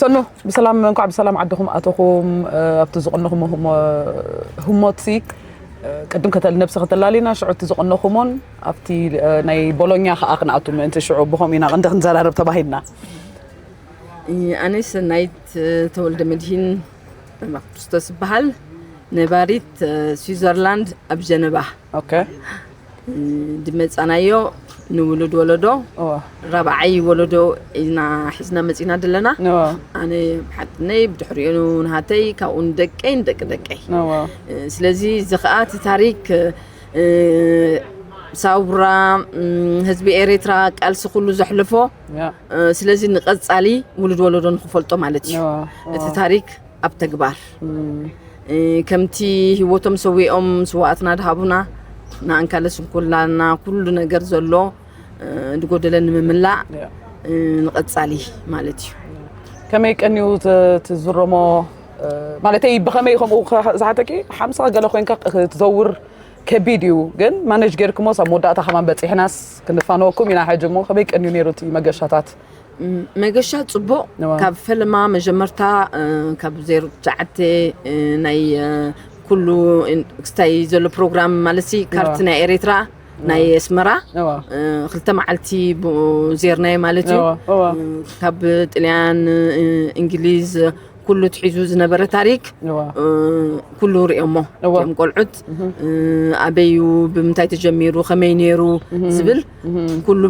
ሰኑ፣ ብሰላም፣ እንኳዕ ብሰላም ዓድኹም ኣተኹም። ኣብቲ ዝቐነኹሞ ህሞትሲ ቅድም ከተል ነብሲ ከተላሊና ሽዑ እቲ ዝቐነኹሞን ኣብቲ ናይ ቦሎኛ ከዓ ክንኣቱ ምእንቲ ሽዑ ብኸምኡ ኢና ቅንዲ ክንዘራረብ ተባሂልና። ኣነ ሰናይት ተወልደ መድሂን ገብረክርስቶስ ይበሃል። ነባሪት ስዊዘርላንድ ኣብ ጀነባ። ኦኬ። ድመፃናዮ ንውሉድ ወለዶ ራብዓይ ወለዶ ኢና ሒዝና መፂና ዘለና። ኣነ ሓትነይ ብድሕሪኡ ንሃተይ ካብኡ ንደቀይ ንደቂ ደቀይ። ስለዚ እዚ ከዓ እቲ ታሪክ ሳውራ ህዝቢ ኤርትራ ቃልሲ ኩሉ ዘሕለፎ ስለዚ ንቐፃሊ ውሉድ ወለዶ ንክፈልጦ ማለት እዩ እቲ ታሪክ ኣብ ተግባር ከምቲ ህይወቶም ሰዊኦም ስዋኣትና ድሃቡና ንኣንካለ ስንኩላና ኩሉ ነገር ዘሎ ዝጎደለ ንምምላእ ንቐፃሊ ማለት እዩ። ከመይ ቀንዩ ትዝረሞ ማለተይ ብኸመይ ከምኡ ዝሓተኪ ሓምሳ ገለ ኮይንካ ክትዘውር ከቢድ እዩ። ግን ማነጅ ጌርክሞስ ኣብ መወዳእታ ከማን በፂሕናስ ክንፋነወኩም ኢና። ሕጂ እሞ ከመይ ቀንዩ ነይሩ እቲ መገሻታት? መገሻ ፅቡቕ ካብ ፈለማ መጀመርታ ካብ ዜሮ ትሽዓተ ናይ ኩሉ ክስታይ ዘሎ ፕሮግራም ማለት ካርት ናይ ኤሬትራ ናይ ኣስመራ ክልተ መዓልቲ ዜርናዮ ማለት እዩ። ካብ ጥልያን እንግሊዝ ኩሉ ትሒዙ ዝነበረ ታሪክ ኩሉ ሪኦሞ እም ቆልዑት ኣበዩ ብምንታይ ተጀሚሩ ከመይ ነይሩ ዝብል ኩሉ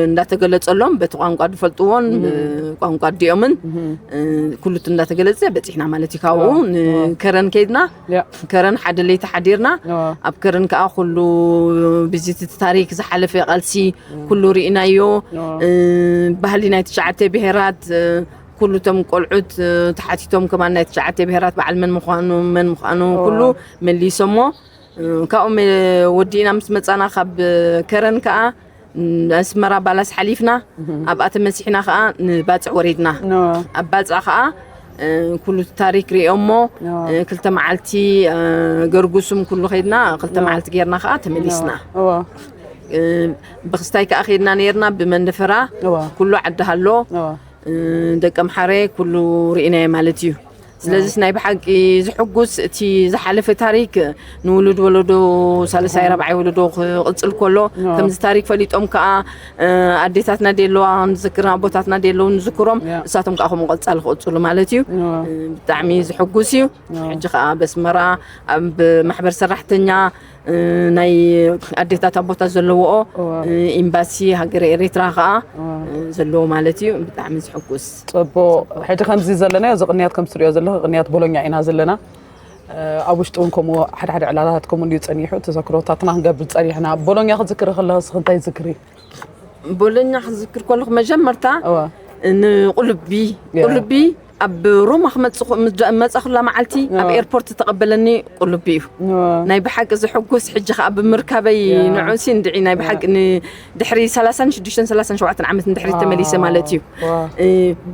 እንዳተገለፀሎም በቲ ቋንቋ ዝፈልጥዎን ቋንቋ ኣዲኦምን ኩሉ እንዳተገለፀ በፂሕና ማለት እዩ። ካብኡ ንከረን ከይድና ከረን ሓደ ለይቲ ሓዲርና ኣብ ከረን ከዓ ኩሉ ቪዚት እቲ ታሪክ ዝሓለፈ ቃልሲ ኩሉ ርኢናዮ። ባህሊ ናይ ትሽዓተ ብሄራት ኩሉ እቶም ቆልዑት ተሓቲቶም ከማን ናይ ትሽዓተ ብሄራት በዓል መን ምዃኑ መን ምዃኑ ኩሉ መሊሶሞ። ካብኡ ወዲእና ምስ መፃና ካብ ከረን ከዓ ኣስመራ ባላስ ሓሊፍና ኣብኣ ተመሲሕና ከዓ ንባፅዕ ወሪድና። ኣብ ባፅዕ ከዓ ኩሉ ታሪክ ሪኦሞ ክልተ መዓልቲ ገርጉስም ኩሉ ከይድና ክልተ መዓልቲ ጌርና ከዓ ተመሊስና። ብክስታይ ከዓ ከይድና ነርና ብመንደፈራ ኩሉ ዓዲ ሃሎ ደቂ ኣምሓረ ኩሉ ርኢናዮ ማለት እዩ። ስለዚስ ናይ ብሓቂ ዝሕጉስ እቲ ዝሓለፈ ታሪክ ንውሉድ ወለዶ ሳልሳይ ራብዓይ ወለዶ ክቕፅል ከሎ ከምዚ ታሪክ ፈሊጦም ከዓ ኣዴታትና ደለዋ ንዝክር ኣቦታትና ደለዉ ንዝክሮም እሳቶም ከዓ ከምኡ ቀፃሊ ክቕፅሉ ማለት እዩ። ብጣዕሚ ዝሕጉስ እዩ። ሕጂ ከዓ በስመራ ኣብ ማሕበር ሰራሕተኛ ናይ ኣዴታት ኣቦታት ዘለዎኦ ኤምባሲ ሃገረ ኤርትራ ከዓ ዘለዎ ማለት እዩ። ብጣዕሚ ዝሕጉስ ፅቡቅ። ሕጂ ከምዚ ዘለናዮ እዚ ቅንያት ከም ትሪኦ ዘለኺ ቅንያት ቦሎኛ ኢና ዘለና። ኣብ ውሽጢ እውን ከምኡ ሓደ ሓደ ዕላላት ከምኡ እንድዩ ፀኒሑ ተዘክሮታትና ክንገብር ፀኒሕና። ቦሎኛ ክዝክሪ ከለኽስ እንታይ ዝክሪ? ቦሎኛ ክዝክር ከለኹ መጀመርታ ንቁልቢ ቁልቢ ኣብ ሮማ ክመፅኹ መፃኹላ መዓልቲ ኣብ ኤርፖርት ዝተቐበለኒ ቁልቢ እዩ። ናይ ብሓቂ ዝሕጉስ ሕጂ ከዓ ብምርካበይ ንዑሲ እንድዒ ናይ ብሓቂ ንድሕሪ ሰላሳን ሽዱሽተን ሰላሳን ሸውዓተን ዓመት ንድሕሪ ተመሊሰ ማለት እዩ።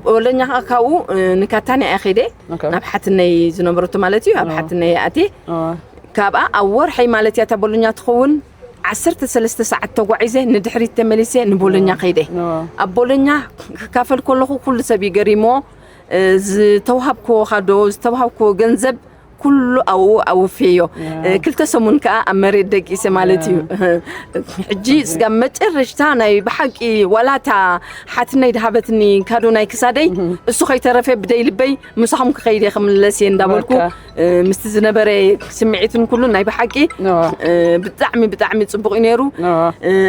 ቦሎኛ ከዓ ካብኡ ንካታንያ እየ ከይደ ናብ ሓትነይ ዝነበረቶ ማለት እዩ። ኣብ ሓትነይ ኣትየ ካብኣ ኣብ ወርሐይ ማለት እያ እታ ቦሎኛ ትኸውን ዓሰርተ ሰለስተ ሰዓት ተጓዒዘ ንድሕሪት ተመሊሰ ንቦሎኛ ከይደ። ኣብ ቦሎኛ ክካፈል ከለኹ ኩሉ ሰብ ይገሪሞ ዝተውሃብክዎ ካዶ ዝተውሃብክዎ ገንዘብ ኩሉ ኣብኡ ኣወፍየዮ። ክልተ ሰሙን ከዓ ኣብ መሬት ደቂሰ ማለት እዩ። ሕጂ ስጋብ መጨረሽታ ናይ ብሓቂ ዋላታ ሓትነይ ድሃበትኒ ካዶ ናይ ክሳደይ እሱ ከይተረፈ ብደይ ልበይ ምሳኹም ክኸይድ እየ ክምለስ እየ እንዳበልኩ ምስቲ ዝነበረ ስምዒትን ኩሉ ናይ ብሓቂ ብጣዕሚ ብጣዕሚ ፅቡቅ እዩ ነይሩ።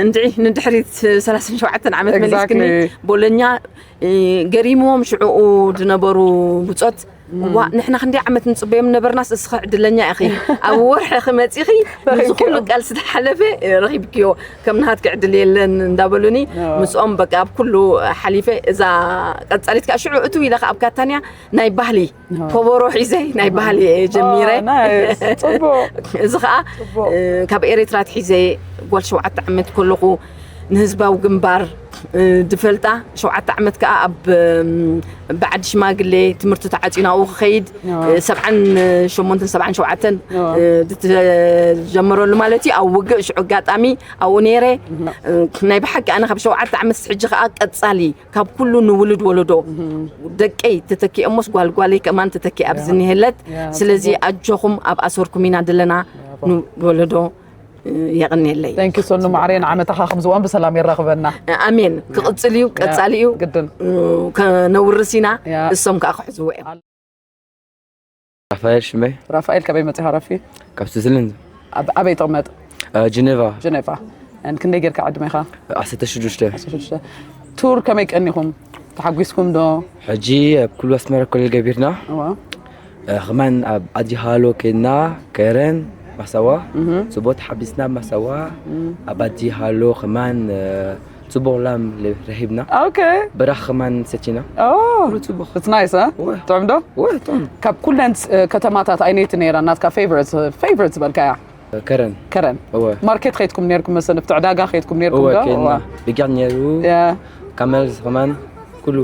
እንድዒ ንድሕሪት ሰላሳን ሸውዓተን ዓመት መሊስክኒ ቦሎኛ ገሪምዎም ሽዕኡ ዝነበሩ ብፆት እዋ ንሕና ክንደይ ዓመት ንፅበዮም ነበርናስ እስኸ ዕድለኛ ኢኺ ኣብ ወርሒ ክመፂኺ ንዝኩሉ ቃል ዝተሓለፈ ረኺብክዮ ከም ናሃትኪ ዕድል የለን እንዳበሉኒ ምስኦም በቃ ኣብ ኩሉ ሓሊፈ እዛ ቀፃሊት ከዓ ሽዑ እትው ኢለ ከዓ ኣብ ካታንያ ናይ ባህሊ ኮቦሮ ሒዘ ናይ ባህሊ እየ ጀሚረ። እዚ ከዓ ካብ ኤርትራ ትሒዘ ጓል ሸውዓተ ዓመት ከለኹ ንህዝባዊ ግንባር ድፈልጣ ሸውዓተ ዓመት ከኣ ኣብ በዓዲ ሽማግሌ ትምህርቲ ተዓፂዩ ናብኡ ክኸይድ ሰብዓን ሸሞንተን ሰብዓን ሸውዓተን ድትጀመረሉ ማለት እዩ። ኣብ ውግእ ሽዑ ኣጋጣሚ ኣብኡ ነይረ። ናይ ብሓቂ ኣነ ካብ ሸውዓተ ዓመት ሕጂ ከኣ ቀፃሊ ካብ ኩሉ ንውሉድ ወለዶ ደቀይ ተተኪኦሞስ ጓልጓለይ ከማን ተተኪ ኣብዚ ኒሄለት። ስለዚ ኣጆኹም ኣብ ኣሰርኩም ኢና ዘለና ንወለዶ የቕንየለይ። Thank you ሶኑ ማዕረይ። ንዓመታኻ ከምዝዋን ብሰላም የራኽበና። ኣሜን። ክቕፅል እዩ፣ ቀፃሊ እዩ። ግድን ከነውርስ ኢና፣ እሶም ከዓ ክሕዝዎ እዮም። ራፋኤል ሽመይ። ራፋኤል ከበይ መፂኻ ረፊ? ካብ ስዊዘርላንድ። ኣበይ ትቕመጥ? ጀኔቫ። ጀኔቫ። And ክንደይ ጌርካ ዕድሜኻ? ዓሰርተ ሽዱሽተ። ቱር ከመይ ቀኒኹም? ተሓጒስኩም ዶ? ሕጂ ኣብ ኩሉ ኣስመራ ኮለል ገቢርና። ከማን ኣብ ዓዲ ሃሎ ከይድና ከረን ማሳዋ ጽቡቅ ተሓቢስና ኣብ ማሳዋ ኣብ ዓዲ ሃሎ ከማን ጽቡቅ ላም ረሂብና። Okay. በራሕ ከማን ሰቲና። Oh. ጽቡቅ። It's nice, huh? ጥዑም ዶ? ወይ ጥዑም። ካብ ኩለን ከተማታት ኣይነይቲ ነይራ ናትካ favorite favorite ዝበልካያ? ከረን። ከረን። እወ። ማርኬት ከይድኩም ነይርኩም መሰለኒ፣ ኣብቲ ዕዳጋ ከይድኩም ነይርኩም እወ ዶ? ከይድና። ብጊዕ ነይሩ። ያ። ካመል ከማን ኩሉ።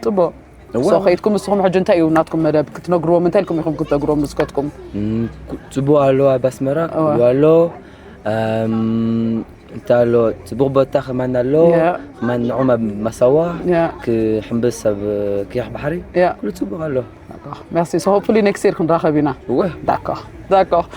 ጽቡቅ። እወ። So ከይድኩም ንስኹም ሕጂ እንታይ እዩ ናትኩም መደብ ክትነግርዎም፣ እንታይ ኢልኩም ኢኹም ክትነግርዎም ንስከትኩም? ጽቡቅ ኣሎ ኣብ ኣስመራ ኩሉ ኣሎ። እንታይ ኣሎ ጽቡቅ ቦታ ከማን ኣሎ። ከማን ንዑም ኣብ ማሳዋ ክሕምብስ ኣብ ክያሕ ባሕሪ ኩሉ ጽቡቅ ኣሎ። Merci. So hopefully next year ክንራኸብ ኢና። እወ። D'accord. D'accord.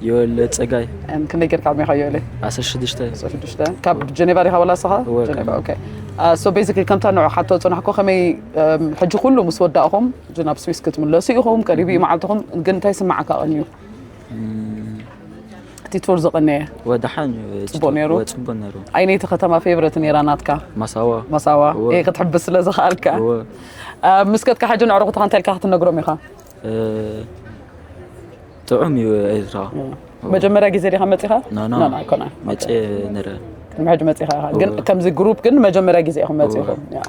ዮል ጸጋይ። And ክንደይ ጌርካ ዕድሜኻ ዮለ? ዓሰርተ ሽዱሽተ። ሽዱሽተ። ካብ ጀኔቫ ዲኻ ወላ ንስኻ? እወ፣ ጀኔቫ። ካብ- ኦኬ። Uh, so basically ከምታ ንዑ ሓቶ ጽናሕኮ ከመይ um, ሕጂ ኩሉ ምስ ወዳእኹም ሕጂ ናብ ስዊስ ክትምለሱ ኢኹም፣ ቀሪቡ እዩ መዓልትኹም፣ ግን እንታይ ስምዓካ ቀንዩ? እቲ ቱር ዝቐነየ ወደሓን ጽቡቕ ነይሩ? ጽቡቕ ነይሩ። ኣይነይቲ ከተማ ፌቨረት ነይራ ናትካ? ማሳዋ ማሳዋ እወ። እየ ክትሕብስ ስለ ዝኽኣልካ። እወ። Uh, ምስ ከድካ ሕጂ ንዕሩኽትኻ እንታይ ኢልካ ክትነግሮም ኢኻ? እ፣ ጥዑም እዩ ኤርትራ። መጀመርያ ግዜ ዲኻ መጺኻ? ኖ፣ ኖ። ኖ፣ ኖ፣ ኣይኮነ። መጽ ነረ ቅድሚ ሕጂ መጺኻ ኢኻ። ግን እወ። ከምዚ ግሩፕ ግን መጀመርያ ግዜ ኢኹም መጺኹም። እወ። ያ።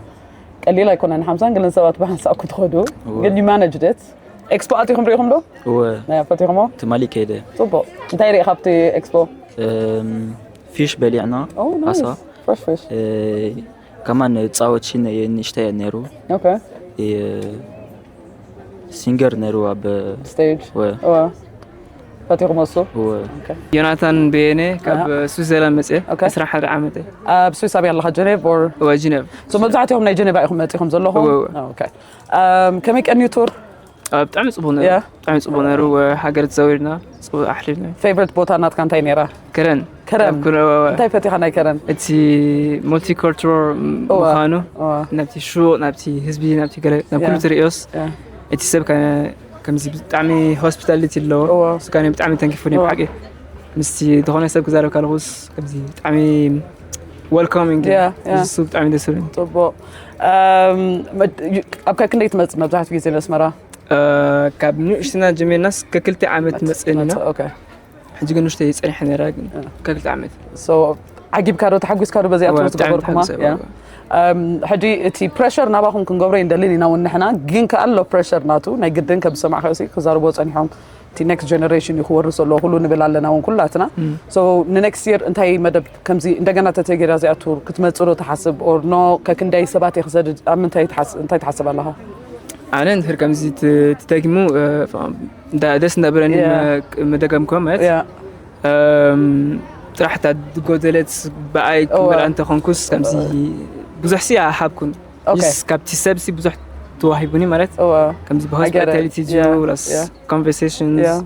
ቀሊል ኣይኮነን ሓምሳን ግን ሰባት ብሓንሳብ ክትኸዱ። እወ። ግን you managed it. ኤክስፖ ኣቲኹም ሪኢኹም ዶ? እወ። ናይ ፈቲኹሞ? ትማሊ ከይደ ጽቡቕ። እንታይ ሪኢኻ ኣብቲ ኤክስፖ? እም፣ ፊሽ በሊዕና Oh, ዓሳ nice. Fresh fish. እ፣ ከማን ጻወት ሽን ንእሽተይ ነይሩ። Okay. እ፣ ሲንገር ነይሩ ኣብ Stage. ወ- እወ። ፈቲኹም እሱ? ወ- Okay. ዮናታን በየነ ካብ ኣሃ። ስዊዘርላንድ መፅየ Okay. ዕስራ ሓደ ዓመተይ ኣብ ስዊስ ኣበይ ኣለኻ? ጀኔቭ or? እወ ጂነቭ So መብዛሕትኦም ናይ ጀኔቫ ኢኹም መጺኹም ዘለኹም? እወ፣ እወ። Oh, okay. Um, ከመይ ቀንዩ ቱር? ኣብ ብጣዕሚ ፅቡቅ ነሩ Yeah. ብጣዕሚ ፅቡቅ ነሩ። ሃገር ተዘዊርና ፅቡቅ ኣሕሊፍና። ፌቨሪት ቦታ ናትካ እንታይ ነይራ? ከረን ከረን። ኣብ ኩለ- እንታይ ፈቲኻ ናይ ከረን? እቲ ሙልቲኮልቸራል እወ። ምዃኑ እወ። ናብቲ ሹቕ ናብቲ ህዝቢ ናብቲ ገለ ናብ ኩሉ Yeah. ትርእዮስ Yeah. እቲ ሰብ ከ- ከምዚ ብጣዕሚ ሆስፒታሊቲ ኣለዎ እወ። እሱ ከ ብጣዕሚ ተንኪፉኒ እወ። ብሓቂ ምስቲ ዝኾነ ሰብ ክዛረብ ካልኩስ ከምዚ ብጣዕሚ ወልካሚንግ Yeah, yeah. እሱ ብጣዕሚ ደስ ይብለኒ። ጽቡቕ። Um, መድ- ዩ- ኣብ ከክንደይ ትመጽእ መብዛሕትኡ ግዜ ንኣስመራ? እ፣ ካብ ንእሽትና ጀሚርናስ ከክልተ ዓመት መፅእኒ ነው። Okay. ሕጂ ግን ንእሽተይ ፀኒሐ ነራ ግን ከክልተ ዓመት So ዓጊብካ ዶ ተሓጒስካ ዶ በዚኣ እወ፣ ቱር ብጣዕሚ ዝገበርኩማ? ተሓጒሰ፣ ያ። እወ። Um, ሕጂ እቲ ፕሬሸር ናባኹም ክንገብሮ ይንደልን ኢና እውን ንሕና ግን ከኣሎ ፕሬሸር ናቱ ናይ ግድን ከም ዝሰማዕካዮ ሲ ክዛረብዎ ጸኒሖም እቲ ኔክስት ጀነሬሽን እዩ ክወርስ ኣለዎ ኩሉ ንብል ኣለና እውን ኩላትና። So ንኔክስት የር እንታይ መደብ ከምዚ እንደገና ተተጌራ እዚኣ ቱር ክትመጽእ ዶ ትሓስብ or no ከክንደይ ሰባት እየ ክሰድድ ኣብ ምንታይ ትሓስ- እንታይ ትሓስብ ኣለኻ? ኣነ እንድሕር ከምዚ ት- ትደግሙ እ፣ እንዳ- ደስ እንዳበለኒ Yeah. መ- መደገምኩም ማለት ያ እም፣ ጥራሕ እታ ዝጎደለት ብኣይ እወ። ክመልኣ እንተኾንኩስ ከምዚ ብዙሕ ሲ ኣይሃብኩን Okay. ስ ካብቲ ሰብ ሲ ብዙሕ ተዋሂቡኒ ማለት እወ ከምዚ I get it. ብሆስፒታሊቲ Yeah, ውላስ yeah. ኮንቨርሴሽን Yeah.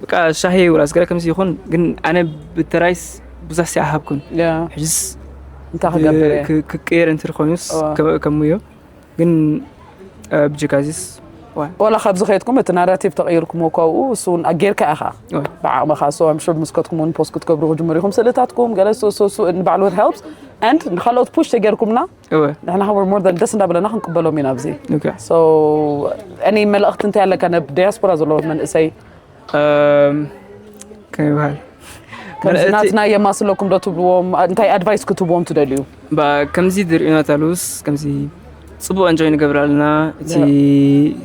በቃ ሻሂ ውላስ ገለ ከምዚ ይኹን ግን ኣነ ብተራይስ ብዙሕ ሲ ኣይሃብኩን ያ ሕጅስ እንታይ ክገብር እየ ክ- ክቀየር እንትር ኮይኑስ እወ። ከ- ከምኡ እዩ ግን እ፣ ብጀካዚስ ዋ ወላ ካብዚ ከየድኩም እቲ ናራቲቭ ተቐይርኩሞ ካብኡ እሱ እውን ኣጌርካ ኢኻ እወ። ብዓቕምኻ so I'm sure ምስ ከድኩም እውን ፖስት ክትገብሩ ክጅምሩ ኢኹም ስእልታትኩም ገለ so so so ንባዕሉ it helps and ንካልኦት ፑሽ ተጌርኩምና እወ ንሕና ከ more than ደስ እንዳበለና ክንቅበሎም ኢና ኣብዚ ኦኬ so any መልእኽቲ እንታይ ኣለካ ነብ ዲያስፖራ ዘለዎ መንእሰይ እም፣ ከመይ ይበሃል ከምዚ እቲ- ናትና የማስለኩም ዶ ትብልዎም እንታይ ኣድቫይስ ክትብዎም ትደልዩ ባ- ከምዚ ዝርእዩና ታሉስ ከምዚ ፅቡቅ እንጆይ ንገብር ኣለና እቲ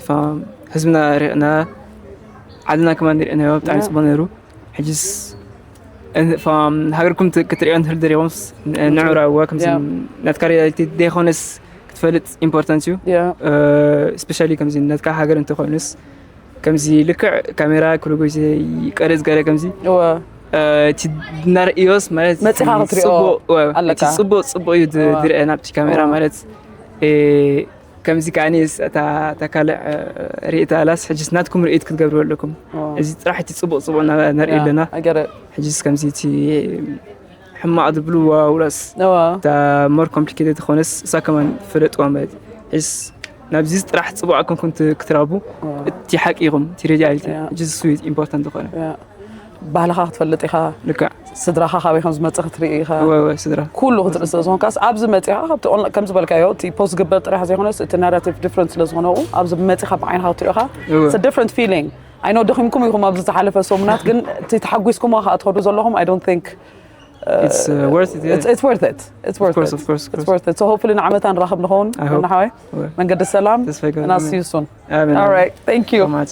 ፋ- ህዝብና ሪእና ዓድና ከማን ሪእናዮ ብጣዕሚ Yeah. ፅቡቅ ነይሩ ሕጅስ እን- ፋ- ሃገርኩም ት- ክትሪኦ እንድሕር ደሪኹምስ ን- ንዕራዋ ከምዚ Yeah. ናትካ ሪያሊቲ ዘይኮነስ ክትፈልጥ ኢምፖርታንት እዩ Yeah. ስፔሻሊ ከምዚ ናትካ ሃገር እንተኮይኑስ ከምዚ ልክዕ ካሜራ ኩሉ ግዜ ይቀርፅ ገለ ከምዚ እወ እ፣ እቲ እናርእዮስ ማለት መፂኻ ክትሪኦ ፅቡቅ፣ እ፣ ኣለካ። እቲ ፅቡቅ ፅቡቅ እዩ ዝ- እወ። ዝርአ ናብቲ ካሜራ እወ። ማለት እ፣ ከምዚ ከዓኒ ስ- እታ እታ ካልዕ እ፣ ርእይታ ኣላስ ሕጅስ ናትኩም ርእይት ክትገብሩ ኣለኩም እወ። እዚ ጥራሕ እቲ ፅቡቅ ፅቡቅ እና- ነርኢ ኣለና I get it. ሕጅስ ከምዚ እቲ ሕማቅ ዝብልዋ ውላስ እወ እታ ሞር ኮምፕሊኬትድ ዝኾነስ እሳ ከማን ፈለጥዋ ማለት ሕጅስ ናብዚ ጥራሕ ፅቡቅ ኣኮንኩም ት- ክትራቡ እቲ ሓቂ ኢኹም እቲ ሪያሊቲ Yeah. ሕጅስ ስዊት ኢምፖርታንት ዝኾነ Yeah. ባህልኻ ክትፈልጥ ኢኻ ልክዕ ስድራኻ ካበይ ከም ዝመፅእ ክትርኢ ኢኻ እወ እወ ስድራ ኩሉ ክትርኢ ስለ ዝኾንካስ ኣብዚ መፂኻ ካብቲ ኦንላ- ከም ዝበልካዮ እቲ ፖስት ግበር ጥራሕ ዘይኮነስ እቲ ናራቲቭ ዲፍረንት ስለ ዝኾነ ኣብዚ መፂኻ ብዓይንኻ ክትሪኦ ኢኻ እወ ዲፍረንት ፊሊንግ ኣይኖ ደኺምኩም ኢኹም ኣብዚ ዝሓለፈ ሰሙናት ግን እቲ ተሓጒስኩሞ ከዓ ትኸዱ ዘለኹም I don't think It's uh, worth it. Yeah. it's, it's worth it it's worth Of course, it of course, of it's course. worth it so hopefully ንዓመታ ንራኸብ ንኸውን I hope. ንሓወይ Well, መንገዲ ሰላም ተስፋ ይገብር። and I'll see you soon Amen. all right thank you So much.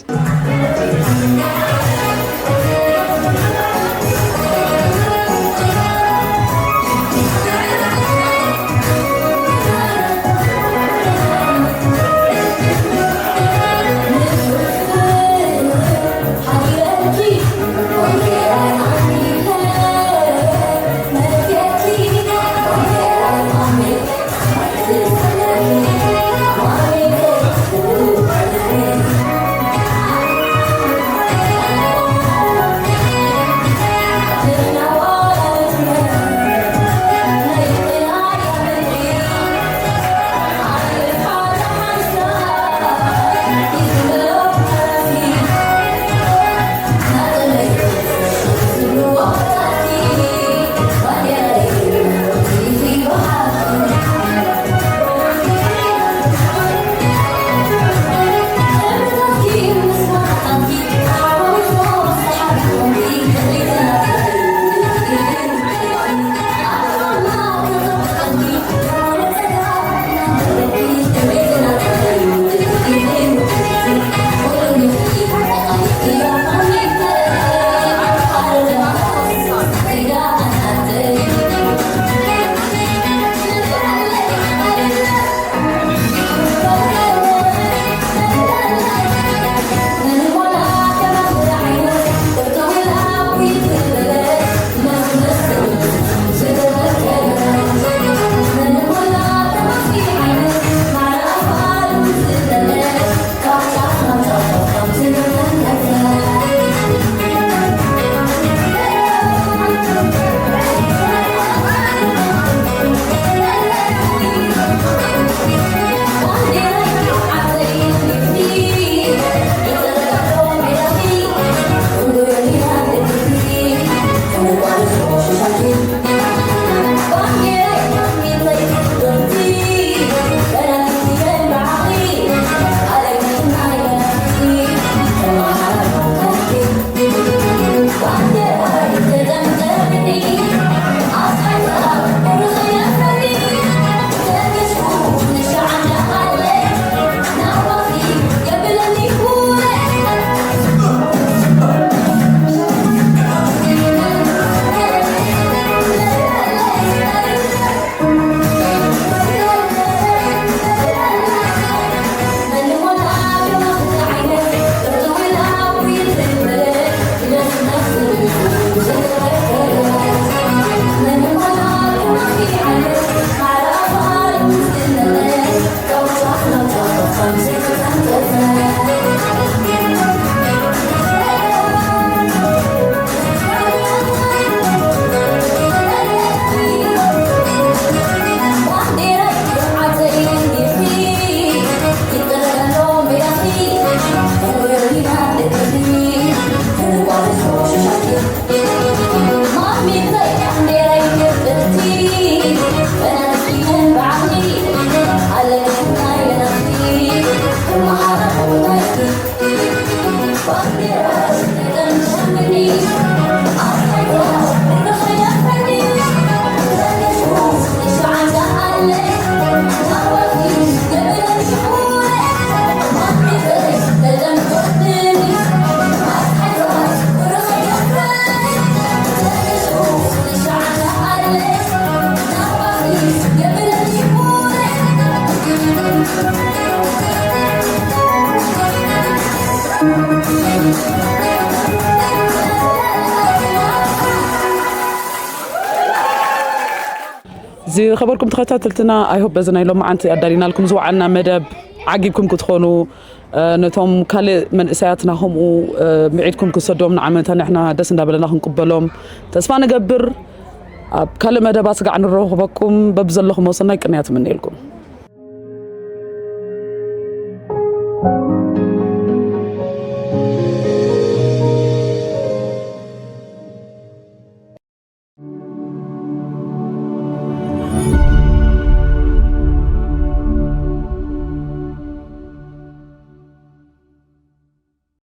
ዝኸበርኩም ተኸታተልትና፣ I hope በዚ ናይ ሎማዓንቲ ኣዳሊናልኩም ዝወዓልና መደብ ዓጊብኩም ክትኾኑ፣ እ፣ ነቶም ካልእ መንእሰያትና ከምኡ፣ እ፣ ምዒድኩም ክትሰዶም ንዓመታ ንሕና ደስ እንዳበለና ክንቅበሎም ተስፋ ንገብር። ኣብ ካልእ መደባት ስጋዕ ንረኽበኩም። በብዘለኹም ወሰናይ ቅንያት እምነየልኩም።